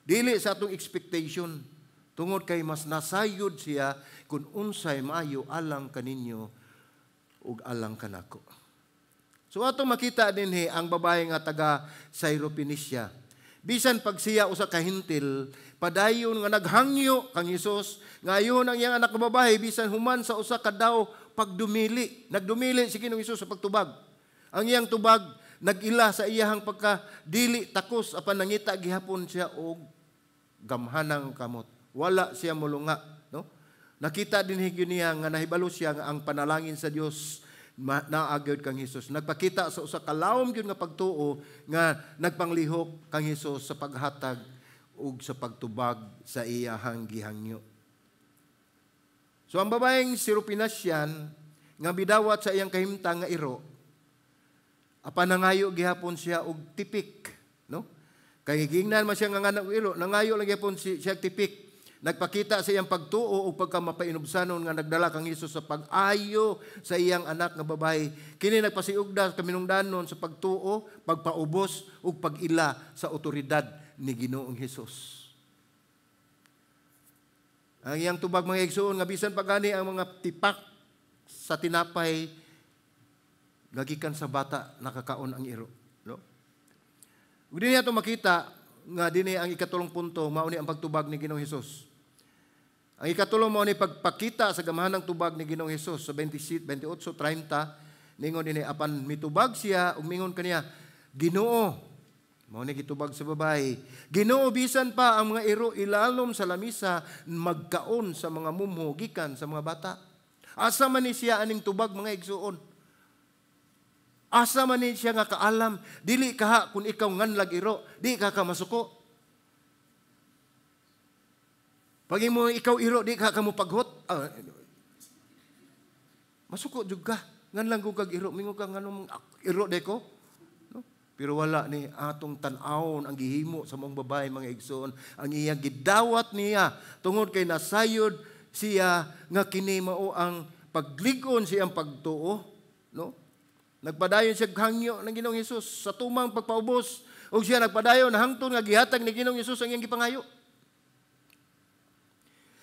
Dili sa atong expectation. Tungod kay mas nasayod siya kung unsay maayo alang kaninyo ug alang kanako. So atong makita dinhi ang babae nga taga Syrophoenicia. Bisan pag siya usa ka Hentil, padayon nga naghangyo kang Hesus ngayon ang iyang anak nga babae bisan human sa usa ka daw pagdumili. Nagdumili si Ginoong Hesus sa pagtubag. Ang iyang tubag nag-ila sa iyahang pagka dili takos, apan nangita gihapon siya og gamhanang kamot. Wala siya mulunga, no? Nakita din gyud niya nga nahibalo siya nga ang panalangin sa Dios naa gyud kang Hesus. Nagpakita sa usa ka lawom gyud nga pagtuo nga nagpanglihok kang Hesus sa paghatag ug sa pagtubag sa iyahang gihangyo. So ang babaeng Syrophoenician nga bidawat sa iyang kahimtang nga iro, apan nangayo gihapon siya og tipik, no? Kay gingnan man siya nga nganak og iro, nangayo lang gihapon siya tipik. Nagpakita sa iyang pagtuo o pagkamapainubsanon nga nagdala kang Hesus sa pag-ayo sa iyang anak nga babae. Kini nagpasiugda sa kaminungdanon sa pagtuo, pagpaubos ug pag-ila sa otoridad ni Ginoong Hesus. Ang iyang tubag, mga igsoon, nga bisan pa gani ang mga tipak sa tinapay gagikan sa bata nakakaon ang iro, no? Ug dinhi ato makita nga dinhi ang ikatulong punto, mao ni ang pagtubag ni Ginoong Hesus. Ang ikatulong mao ni pagpakita sa gamhanang tubag ni Ginoong Hesus sa 27, 28, 30, ningon dinhi, apan mitubag siya ug mingon kaniya, Ginoo, mao ni gitubag sa babae, Ginoo, bisan pa ang mga iro ilalom sa lamisa magkaon sa mga mumho gikan sa mga bata. Asa man ni siya aning tubag, mga igsuon? Asa man ni siya nga kaalam? Dili kaha kung ikaw nganlag iro, di ka ka masuko. Pag imo ikaw iro, di ka ka mopaghot. Masuko jud ka. Nganlang kag iro, mingon ka nganong iro de ko. No? Pero wala ni atong tan-awon ang gihimo sa mong babae, mga igsoon, ang iyang gidawat niya tungod kay nasayod siya nga kini mao ang paglig-on siyang pagtuo, no? Nagpadayon siya hangyo ng Ginoong Hesus sa tumang pagpaubos ug siya nagpadayon hangtod nga gihatag ni Ginoong Hesus ang iyang gipangayo.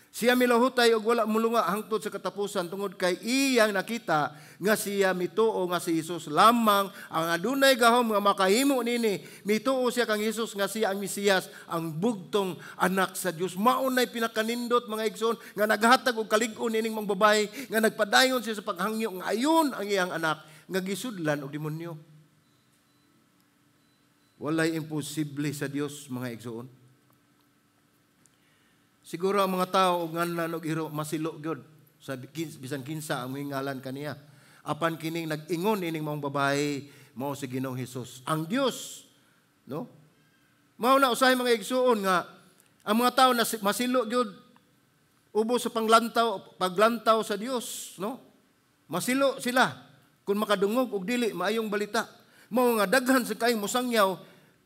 Siya milahutay og wala mulunga hangtod sa katapusan tungod kay iyang nakita nga siya mituo nga si Hesus lamang ang adunay gahom nga makahimo nini. Mituo siya kang Hesus nga siya ang Mesiyas, ang bugtong anak sa Dios. Maunay pinakanindot, mga igsoon, nga naghatag og kalig-on nining mga babae nga nagpadayon siya sa paghangyo nga ayon ang iyang anak nga gisudlan og demonyo. Walay imposible sa Dios, mga igsoon. Siguro ang mga tao og nganlan og iro masilo gyud sa bisan kinsa ang ngalan kaniya. Apan kining nag-ingon ining maong babae, mao si Ginoong Hesus. Ang Dios, no? Mao na usahay, mga igsuon, nga ang mga tao na masilo gyud ubos sa panglantaw, paglantaw sa Dios, no? Masilo sila kung makadungog og dili maayong balita. Mao nga daghan sa kayong mosangyaw,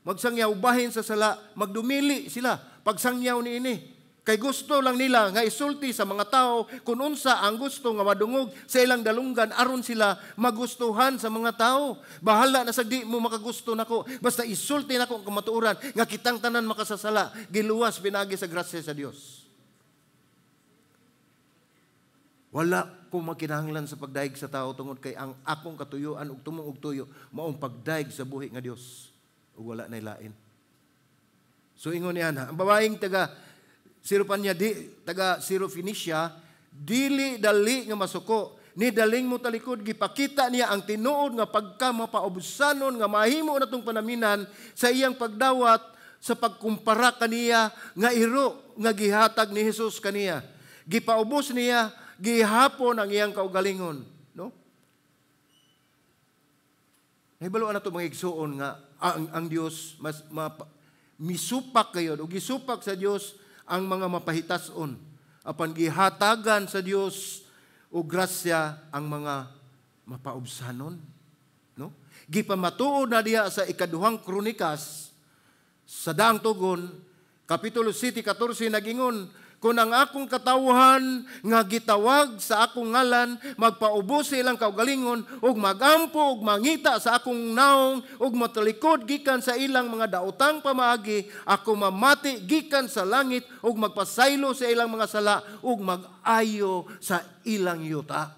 magsangyaw bahin sa sala, magdumili sila pagsangyaw niini. Kay gusto lang nila nga isulti sa mga tao kung unsa ang gusto nga madungog sa ilang dalunggan aron sila magustuhan sa mga tao. Bahala na sa di mo makagusto nako, basta isulti nako ang kamatuoran nga kitang tanan makasasala, giluwas pinaagi sa grasya sa Dios. Wala ko makinahanglan sa pagdaig sa tao tungod kay ang akong katuyuan ug tumong og tuyo maong pagdaig sa buhi nga Dios ug wala nay lain. So ingon niya na, ang babaeng taga Siropanya di taga Syrophoenicia dili dali nga masuko ni daling mo talikod, gipakita niya ang tinuod nga pagka mapaubsanon nga mahimo natong panaminan sa iyang pagdawat sa pagkumpara kaniya nga iro nga gihatag ni Jesus kaniya. Gipaubos niya gihapon ang iyang kaugalingon, no? Nahibalo na to, mga igsuon, nga ang Dios mas misupak kayo o gisupak sa Dios ang mga mapahitason, apan gihatagan sa Dios og grasya ang mga mapaubsanon, no? Gipamatuod na diha sa ikaduhang Kronikas sa Daang Tugon, kapitulo 7:14, nagingon, "Kung ang akong katawhan nga gitawag sa akong ngalan magpaubos sa ilang kaugalingon ug magampo ug mangita sa akong naong ug matalikod gikan sa ilang mga daotang pamaagi, ako mamati gikan sa langit ug magpasaylo sa ilang mga sala ug mag-ayo sa ilang yuta."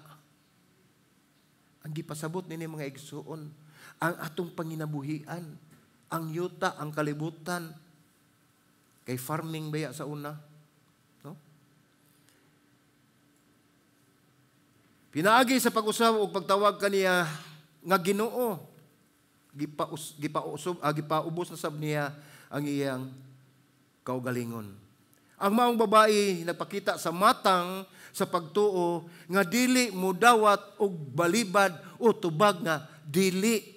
Ang gipasabot nini, mga igsuon, ang atong panginabuhian, ang yuta, ang kalibutan, kay farming baya sa una. Pinaagi sa pag-usab ug pagtawag kaniya nga Ginoo, gipaubos na sab niya ang iyang kaugalingon. Ang maong babae nagpakita sa matang sa pagtuo nga dili mudawat og balibad o tubag nga dili.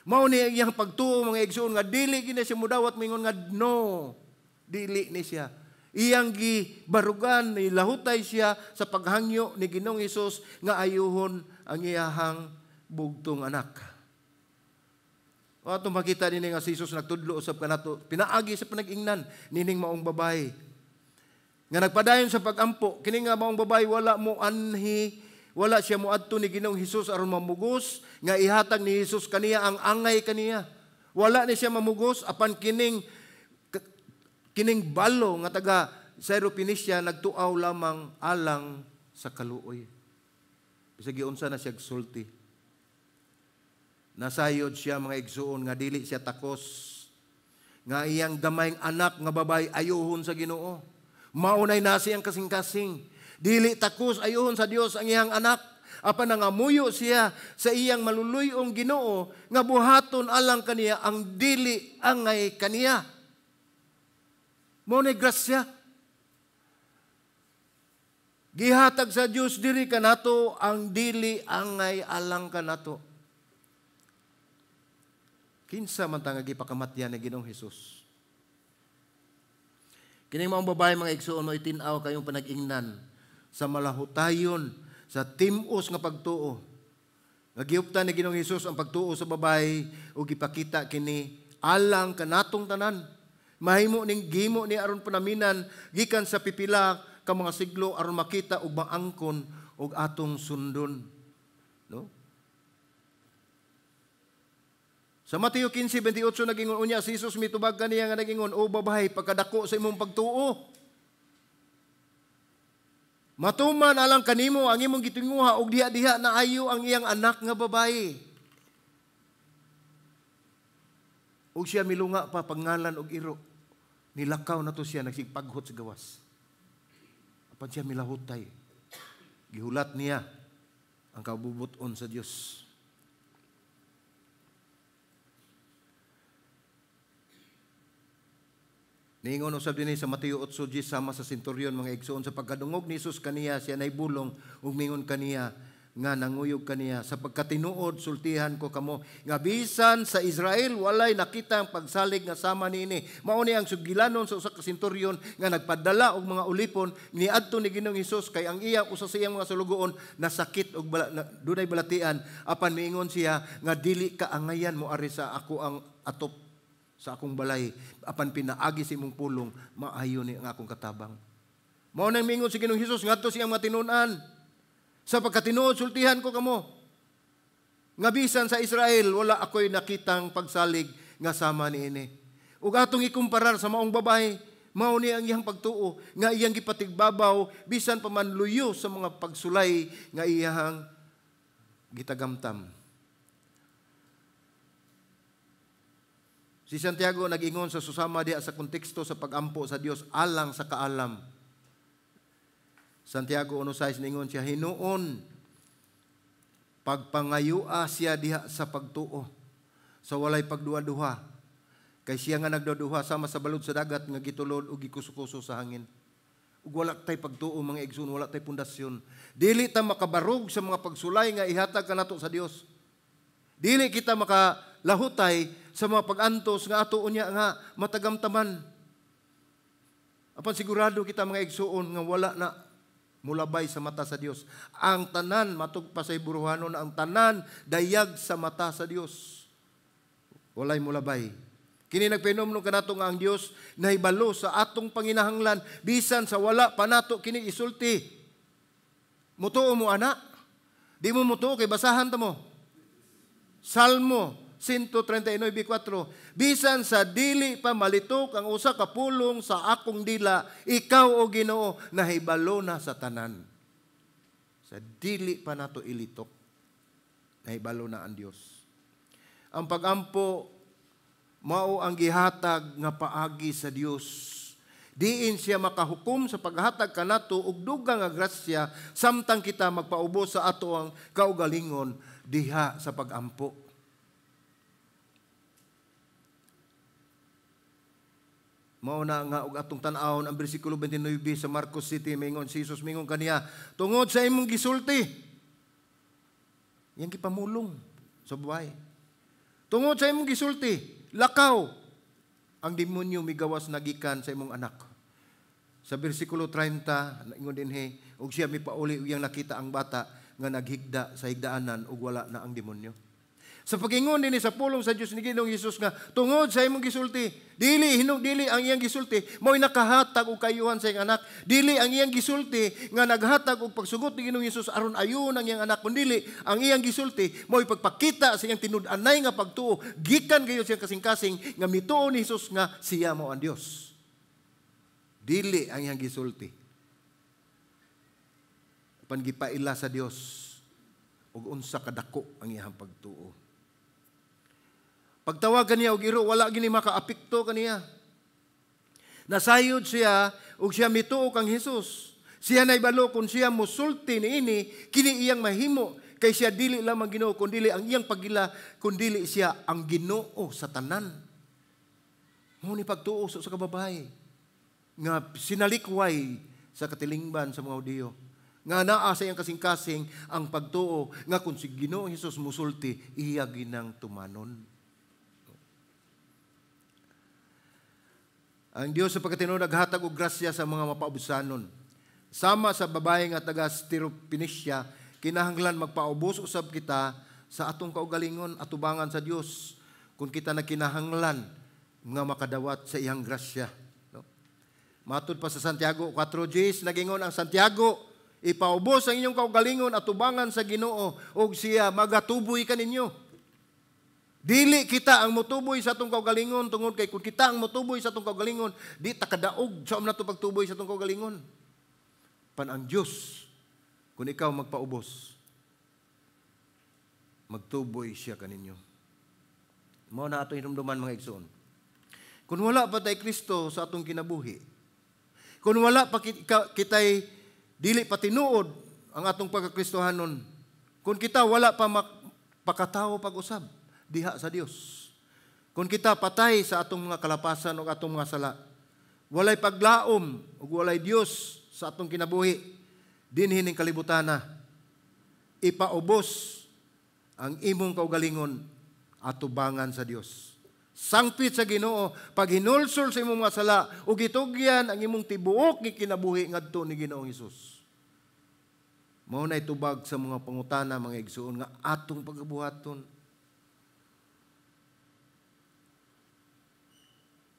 Mao ni iyang pagtuo, mga igsoon, nga dili gid siya mudawat, mingon nga no, dili ni siya. Iyang gibarugan, nilahutay siya sa paghangyo ni Ginoong Hesus nga ayuhon ang iyahang bugtong anak. O atong makita nini nga si Jesus nagtudlo usab kanato pinaagi sa panag-ingnan nining maong babae nga nagpadayon sa pagampo. Kini nga maong babae wala mo anhi, wala siya moadto ni Ginoong Hesus aron mamugos nga ihatag ni Hesus kaniya ang angay kaniya. Wala ni siya mamugos, apan kining balo nga taga Syrophoenicia nagtuaw lamang alang sa kaluoy. Bisag giunsa na siya sulti. Nasayod siya, mga igsuon, nga dili siya takos nga iyang gamayng anak nga babae ayuhon sa Ginoo. Maunay na siyang kasing-kasing. Dili takos ayuhon sa Dios ang iyang anak. Apan nangamuyo siya sa iyang maluluyong Ginoo nga buhaton alang kaniya ang dili angay kaniya. Mao ni grasya. Gihatag sa Dios diri kanato ang dili angay alang kanato. Kinsa man ta nga gipakamatyan ni Ginoong Hesus? Kining maong babae, mga igsuon, mo itin-aw kayong panag-ingnan sa malahutayon, sa tim-os nga pagtuo. Nga giuptan ni Ginoong Hesus ang pagtuo sa babae ug gipakita kini alang kanatong tanan. Mahimo ning gimo ni aron panaminan gikan sa pipila ka mga siglo aron makita ug maangkon og atong sundon, no? Sa Mateo 15:28 nagingon, unya si Jesus mitubag kaniya nga nagingon, "O babae, pagkadako sa imong pagtuo. Matuman alang kanimo ang imong gitinguha," og diha-diha naayo ang iyang anak nga babae. Og siya milunga pa pangalan og iro. Nilakaw na to siya, nagsigpaghot sa gawas. Apan siya milahutay. Gihulat niya ang kabubuton sa Dios. Niingon usab dinhi sa Mateo 8:10 sama sa senturyon, mga igsoon, sa pagkadungog ni Jesus kaniya siya naibulong ug mingon kaniya, nga nanguyog kaniya, sa pagkatinuod sultihan ko kamo nga bisan sa Israel walay nakita ang pagsalig nga sama niini. Mao ni ang sugilanon sa usa ka senturyon nga nagpadala og mga ulipon niadto ni Ginoong Hesus kay ang iya usa sa iyang mga sulugoon nasakit og dunay balatian, apan miingon siya nga dili ka angayan mo ari sa ako ang atop sa akong balay, apan pinaagi sa imong pulong maayo ni ang akong katabang. Mao nang miingon si Ginoong Hesus ngadto sa iyang mga tinun-an, sa pagkatinuod sultihan ko kamo nga bisan sa Israel wala ako'y nakitang pagsalig nga sama niini. Ug atong ikumparar sa maong babae, mao ni ang iyang pagtuo nga iyang gipatigbabaw bisan pa man luyo sa mga pagsulay nga iyang gitagamtam. Si Santiago nag-ingon sa susama diha sa konteksto sa pagampo sa Dios alang sa kaalam. Santiago 1:6 ningon siya, hinuon pagpangayua siya diha sa pagtuo sa walay pagduha-duha, kay siya nga nagduha sama sa balod sa dagat nga gitulod og gikuso-kuso sa hangin. Ug wala tay pagtuo mga igsoon, wala tay pundasyon. Dili ta makabarog sa mga pagsulay nga ihatag kanato sa Dios. Dili kita makalahutay sa mga pag-antos nga ato unya nga matagamtaman. Apan sigurado kita mga igsoon nga wala na mulabay sa mata sa Dios. Ang tanan, matug pa sa Hebreohanon, ang tanan dayag sa mata sa Dios. Walay mulabay. Kini nagpenomno kanato nga ang Dios nahibalo sa atong panginahanglan bisan sa wala pa nato kini isulti. Mutuo mo ana? Di mo mutuo kay basahan ta mo. Salmo 139:4, bisan sa dili pa malitok ang usa ka pulong sa akong dila, ikaw o Ginoo nahibalo na sa tanan. Sa dili pa nato ilitok, nahibalo na ang Dios. Ang pagampo mao ang gihatag nga paagi sa Dios. Diin siya makahukom sa paghatag kanato og dugang nga grasya samtang kita magpaubos sa ato ang kaugalingon diha sa pagampo. Mao na nga og atong tan-awon ang bersikulo 29 sa Marcos City, mingon si Jesus mingon kaniya, tungod sa imong gisulti, iyang gipamulong sa babae. Tungod sa imong gisulti, lakaw ang demonyo migawas nagikan sa imong anak. Sa bersikulo 30, ingon dinhi, og siya mipauli ug iyang nakita ang bata nga naghigda sa higdaanan ug wala na ang demonyo. Sa pagingon dinhi sa pulong sa Dios ni Ginoong Hesus nga tungod sa imong gisulti, dili hinung dili ang iyang gisulti mao'y nakahatag og kayuhan sa iyang anak. Dili ang iyang gisulti nga naghatag og pagsugot ni Ginoong Hesus aron ayon ang iyang anak, kun dili ang iyang gisulti mao'y pagpakita sa iyang tinud-anay nga pagtuo gikan gayon siyang kasing-kasing nga mituo ni Hesus nga siya mao ang Dios. Dili ang iyang gisulti. Apan gipaila sa Dios og unsa kadako ang iyang pagtuo. Pagtawag kaniya og iro, wala gini makaapekto kaniya. Nasayod siya og siya mituo kang Hesus. Siya naibalo kung siya musulti niini, kini iyang mahimo kay siya dili lamang Ginoo kun dili ang iyang pagila, kun dili siya ang Ginoo sa tanan. Mao ni pagtuo sa kababae nga sinalikway sa katilingban sa mga Hudiyo. Nga naa sa iyang kasing-kasing ang pagtuo nga kung si Ginoong Hesus musulti, iya ginang tumanon. Ang Dios sa pagkatinuod naghatag og grasya sa mga mapaubusanon. Sama sa babae nga taga Syrophoenicia, kinahanglan magpaubos usab kita sa atong kaugalingon atubangan sa Dios kung kita nagkinahanglan nga makadawat sa iyang grasya. No? Matud pa sa Santiago 4:10, nagingon ang Santiago, ipaubos ang inyong kaugalingon atubangan sa Ginoo ug siya magatuboy kaninyo. Dili kita ang motuboy sa atong kaugalingon tungod kay kung kita ang motuboy sa atong kaugalingon, di ta kadaog sa nato pagtuboy sa atong kaugalingon. Pan ang Dios, kung ikaw magpaubos, magtuboy siya kaninyo. Mao na ato hinumduman mga igsoon. Kung wala pa tay Kristo sa atong kinabuhi, kung wala pa kitay dili pa tinuod ang atong pagkakristohanon, kung kita wala pa pakatawo pag-usab diha sa Dios, kung kita patay sa atong mga kalapasan o atong mga sala, walay paglaom ug walay Dios sa atong kinabuhi dinhi ning kalibutana, Ipaubos ang imong kaugalingon atubangan sa Dios. Sangpit sa Ginoo paghinulsol sa imong mga sala ug gitugyan ang imong tibuok nga kinabuhi ngadto ni Ginoong Hesus. Mao nay tubag sa mga pangutana, mga igsuon, nga atong pagabuhaton.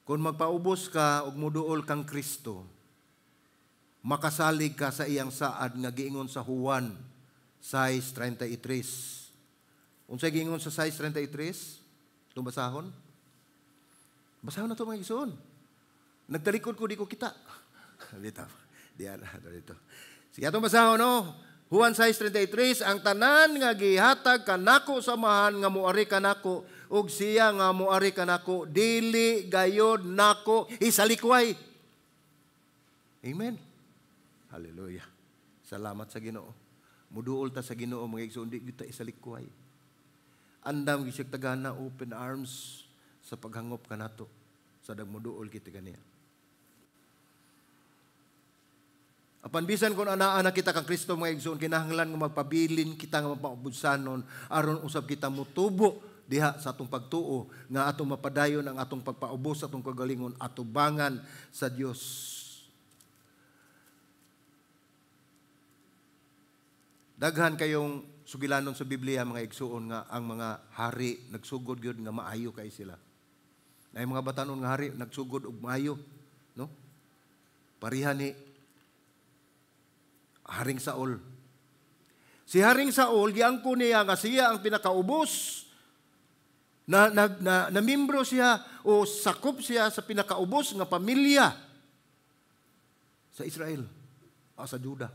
Kung magpaubos ka ug moduol kang Kristo, makasalig ka sa iyang saad nga giingon sa Juan 6:33. Unsay giingon sa 6:33? Itong basahon? Basahon na ito, mga igsoon. Nagtalikod ko, di ko kita. Dito. Diyan, dito. Sige, itong basahon, no? Juan 6:33, ang tanan nga gihatag kanako sa Amahan nga moari kanako, ug siya nga moari kanako, dili gayod nako isalikway. Amen. Hallelujah. Salamat sa Ginoo. Muduol ta sa Ginoo, mga igsoon, di gyud ta isalikway. Andam gyud siya tagana, open arms sa paghangop kanato sa dagmuduol kita kaniya. Apan bisan kung anaa na kita kang Kristo, mga igsoon, kinahanglan nga magpabilin kita nga mapaubudsanon aron usab kita motubo diha sa atong pagtuo nga atong mapadayon ang atong pagpaubos sa atong kagalingon atubangan sa Dios. Daghan kayong sugilanon sa Biblia, mga igsoon, nga ang mga hari nagsugod gyud nga maayo kay sila. Nay mga batanon nga hari nagsugod og maayo, no? Pareha ni Haring Saul. Si Haring Saul, giangko niya nga siya ang pinakaubos na membro siya o sakop siya sa pinakaubos nga pamilya sa Israel o sa Juda.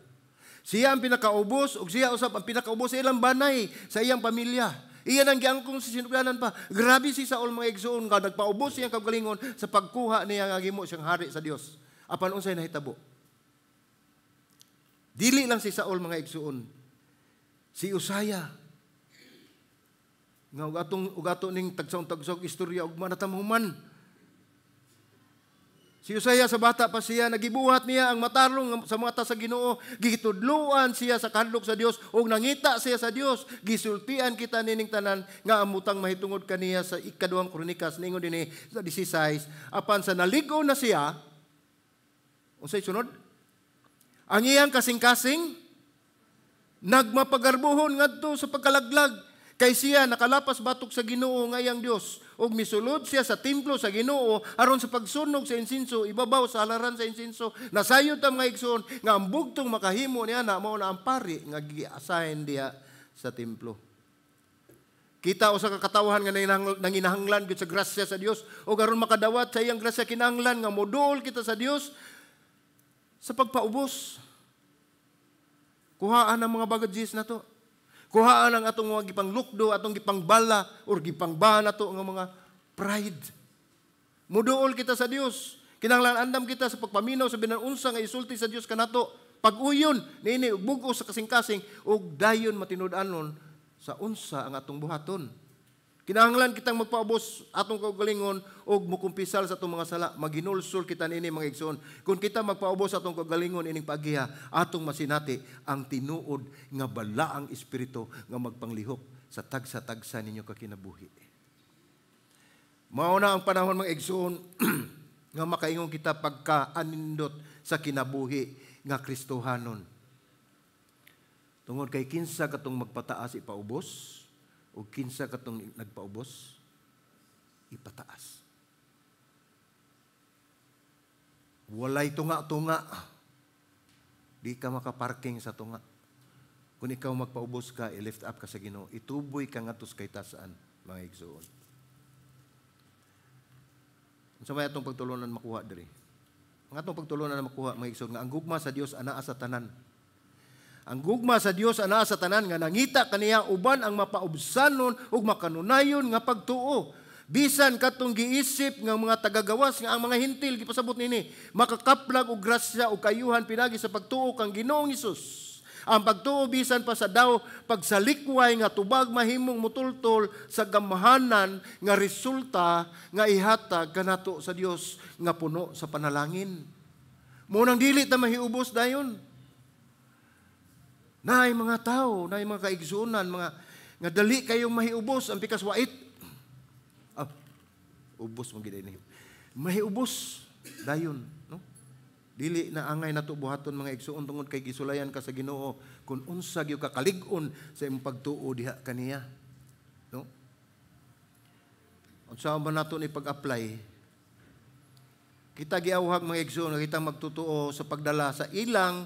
Siya ang pinakaubos ug siya usab ang pinakaubos sa ilang banay, sa iyang pamilya. Iyan ang giangkong sa sinugdanan pa. Grabe si Saul, mga igsoon, nga nagpaubos siyang kaugalingon sa pagkuha niya nga gimo siyang hari sa Dios. Apan unsay nahitabo? Dili lang si Saul, mga igsoon. Si Usaya nga ug ato ning tagsaong-tagsog istorya ug manatamuman. Si Usaya sa bata pa siya, nagibuhat niya ang matarong sa mata sa Ginoo, gitudloan siya sa kahadlok sa Dios ug nangita siya sa Dios. Gisultian kita nining tanan nga amutang mahitungod kaniya sa ikaduhang Kronikas ningon dinhi sa 16, apan sa naligo na siya, unsay sunod? Ang iyang kasing-kasing nagmapagarbuhon ngadto sa pagkalaglag, kay siya nakalapas batok sa Ginoo nga iyang Dios ug misulod siya sa templo sa Ginoo aron sa pagsunog sa insinso ibabaw sa halaran sa insinso. Nasayod ta, mga igsoon, nga ang bugtong makahimo niya na mao na ang pari nga gi-assign diha sa templo. Kita usa ka katawhan nga nanginahanglan gyud sa grasya sa Dios ug aron makadawat sa iyang grasya kinahanglan nga moduol kita sa Dios sa pagpaubos. Kuhaan ang mga baggages na to. Kuhaan ang atong mga gipanglukdo, atong gipangbala, or gipangbahan nato nga mga pride. Muduol kita sa Dios. Kinahanglan andam kita sa pagpaminaw sa binan-unsa nga isulti sa Dios kanato. Pag-uyon niini ug bug-os sa kasing-kasing ug dayon matinud-anon sa unsa ang atong buhaton. Kinahanglan kitang magpaubos atong kaugalingon ug mukumpisal sa atong mga sala. Maginulsol kita niini, mga igsoon. Kung kita magpaubos sa atong kaugalingon ining pagiha, atong masinati ang tinuod nga balaang espiritu nga magpanglihok sa tagsa-tagsa ninyo kakinabuhi. Mao na ang panahon, mga igsoon, nga makaingon kita pagkaanindot sa kinabuhi nga Kristohanon. Tungod kay kinsa katong magpataas ipaubos, o kinsa katong nagpaubos ipataas. Walay tunga-tunga. Di ka makaparking sa tunga. Kung ikaw magpaubos ka, i-lift up ka sa Ginoo, ituboy ka ngadto sa kaytasaan, mga igsoon. Unsa may atong pagtulunan makuha diri? Ang atong pagtulunan makuha, mga igsoon, nga ang gugma sa Dios anaa sa tanan. Ang gugma sa Dios anaa sa tanan nga nangita kaniya uban ang mapaubsanon ug makanunayon nga pagtuo. Bisan katong giisip nga mga tagagawas nga ang mga Hentil, gipasabot nini, makakaplag og grasya ug kayuhan pinagi sa pagtuo kang Ginoong Hesus. Ang pagtuo bisan pa sa daw pagsalikway nga tubag mahimong mutultol sa gamhanan nga resulta nga ihatag kanato sa Dios nga puno sa panalangin. Munang dili ta mahiubos dayon. Naay mga tao, naay mga kaigsuonan, mga nga dali kayong mahiubos ang pikas wait. Ah, ubos man gid ini. Mahiubos dayon, no? Dili na angay nato buhaton, mga igsuon, tungod kay gisulayan ka sa Ginoo kung unsa gyud ka kalig-on sa imong pagtuo diha kaniya. No? Unsa man nato ni pag-apply? Kita giawhag, mga igsuon, nga kita magtutuo sa pagdala sa ilang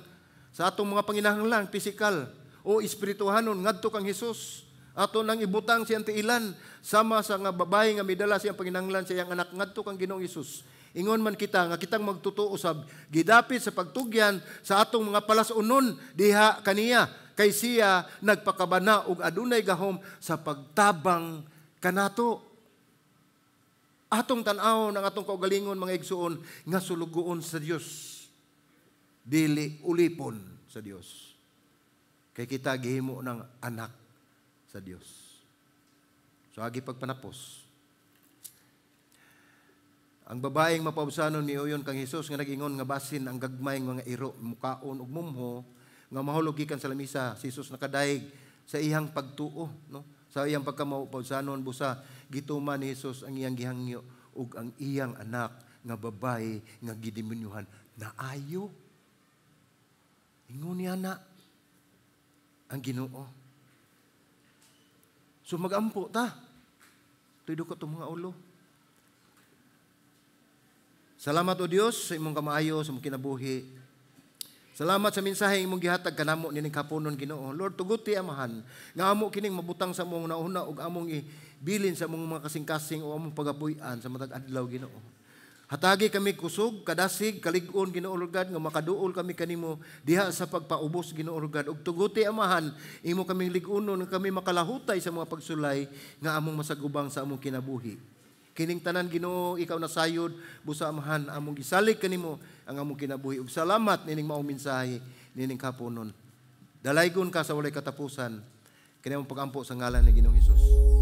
sa atong mga panginahanglan pisikal o espirituhanon ngadto kang Hesus. Ato nang ibutang siyang tiilan sama sa nga babae nga midala siyang panginahanglan sa iyang anak ngadto kang Ginoong Hesus. Ingon man kita nga kitang magtutuo sab gidapit sa pagtugyan sa atong mga palas-unon diha kaniya, kay siya nagpakabana ug adunay gahom sa pagtabang kanato. Atong tan-aw ng atong kaugalingon, mga igsuon, nga sulugoon sa Dios, dili ulipon sa Dios. Kay kita gihimo ng anak sa Dios. So agi pagpanapos. Ang babaeng mapaubsanon miuyon kang Hesus nga nag-ingon nga basin ang gagmay mga iro mukaon og mumho nga mahulog gikan sa lamisa, si Hesus nakadayeg sa iyang pagtuo, no, sa iyang pagkamapaubsanon. Busa gituman ni Hesus ang iyang gihangyo ug ang iyang anak nga babae nga gidemonyohan naayo. Ingon niya na ang Ginoo. So magampo ta. Tuyo ko itong mga ulo. Salamat, O Dios, sa imong kamaayo sa imong kinabuhi. Salamat sa mensahe imong gihatag kanamo nining kapunon, Ginoo. Lord, tuguti, Amahan, nga amo kining mabutang sa among nauna ug among ibilin sa among mga kasing-kasing o among pagapuy-an sa matag adlaw, Ginoo. Hatagi kami kusog, kadasig, kalig-on, Ginoo Lord God, nga makaduol kami kanimo diha sa pagpaubos, Ginoo Lord God. Ug tuguti, Amahan, imo kaming lig-unon nga kami makalahutay sa mga pagsulay nga among masagubang sa among kinabuhi. Kining tanan, Ginoo, ikaw nasayod. Busa, Amahan, among gisalig kanimo ang among kinabuhi. Ug salamat nining maong mensahe nining kapunon. Dalaygon ka sa walay katapusan. Kini among pagampo sa ngalan ni Ginoong Hesus.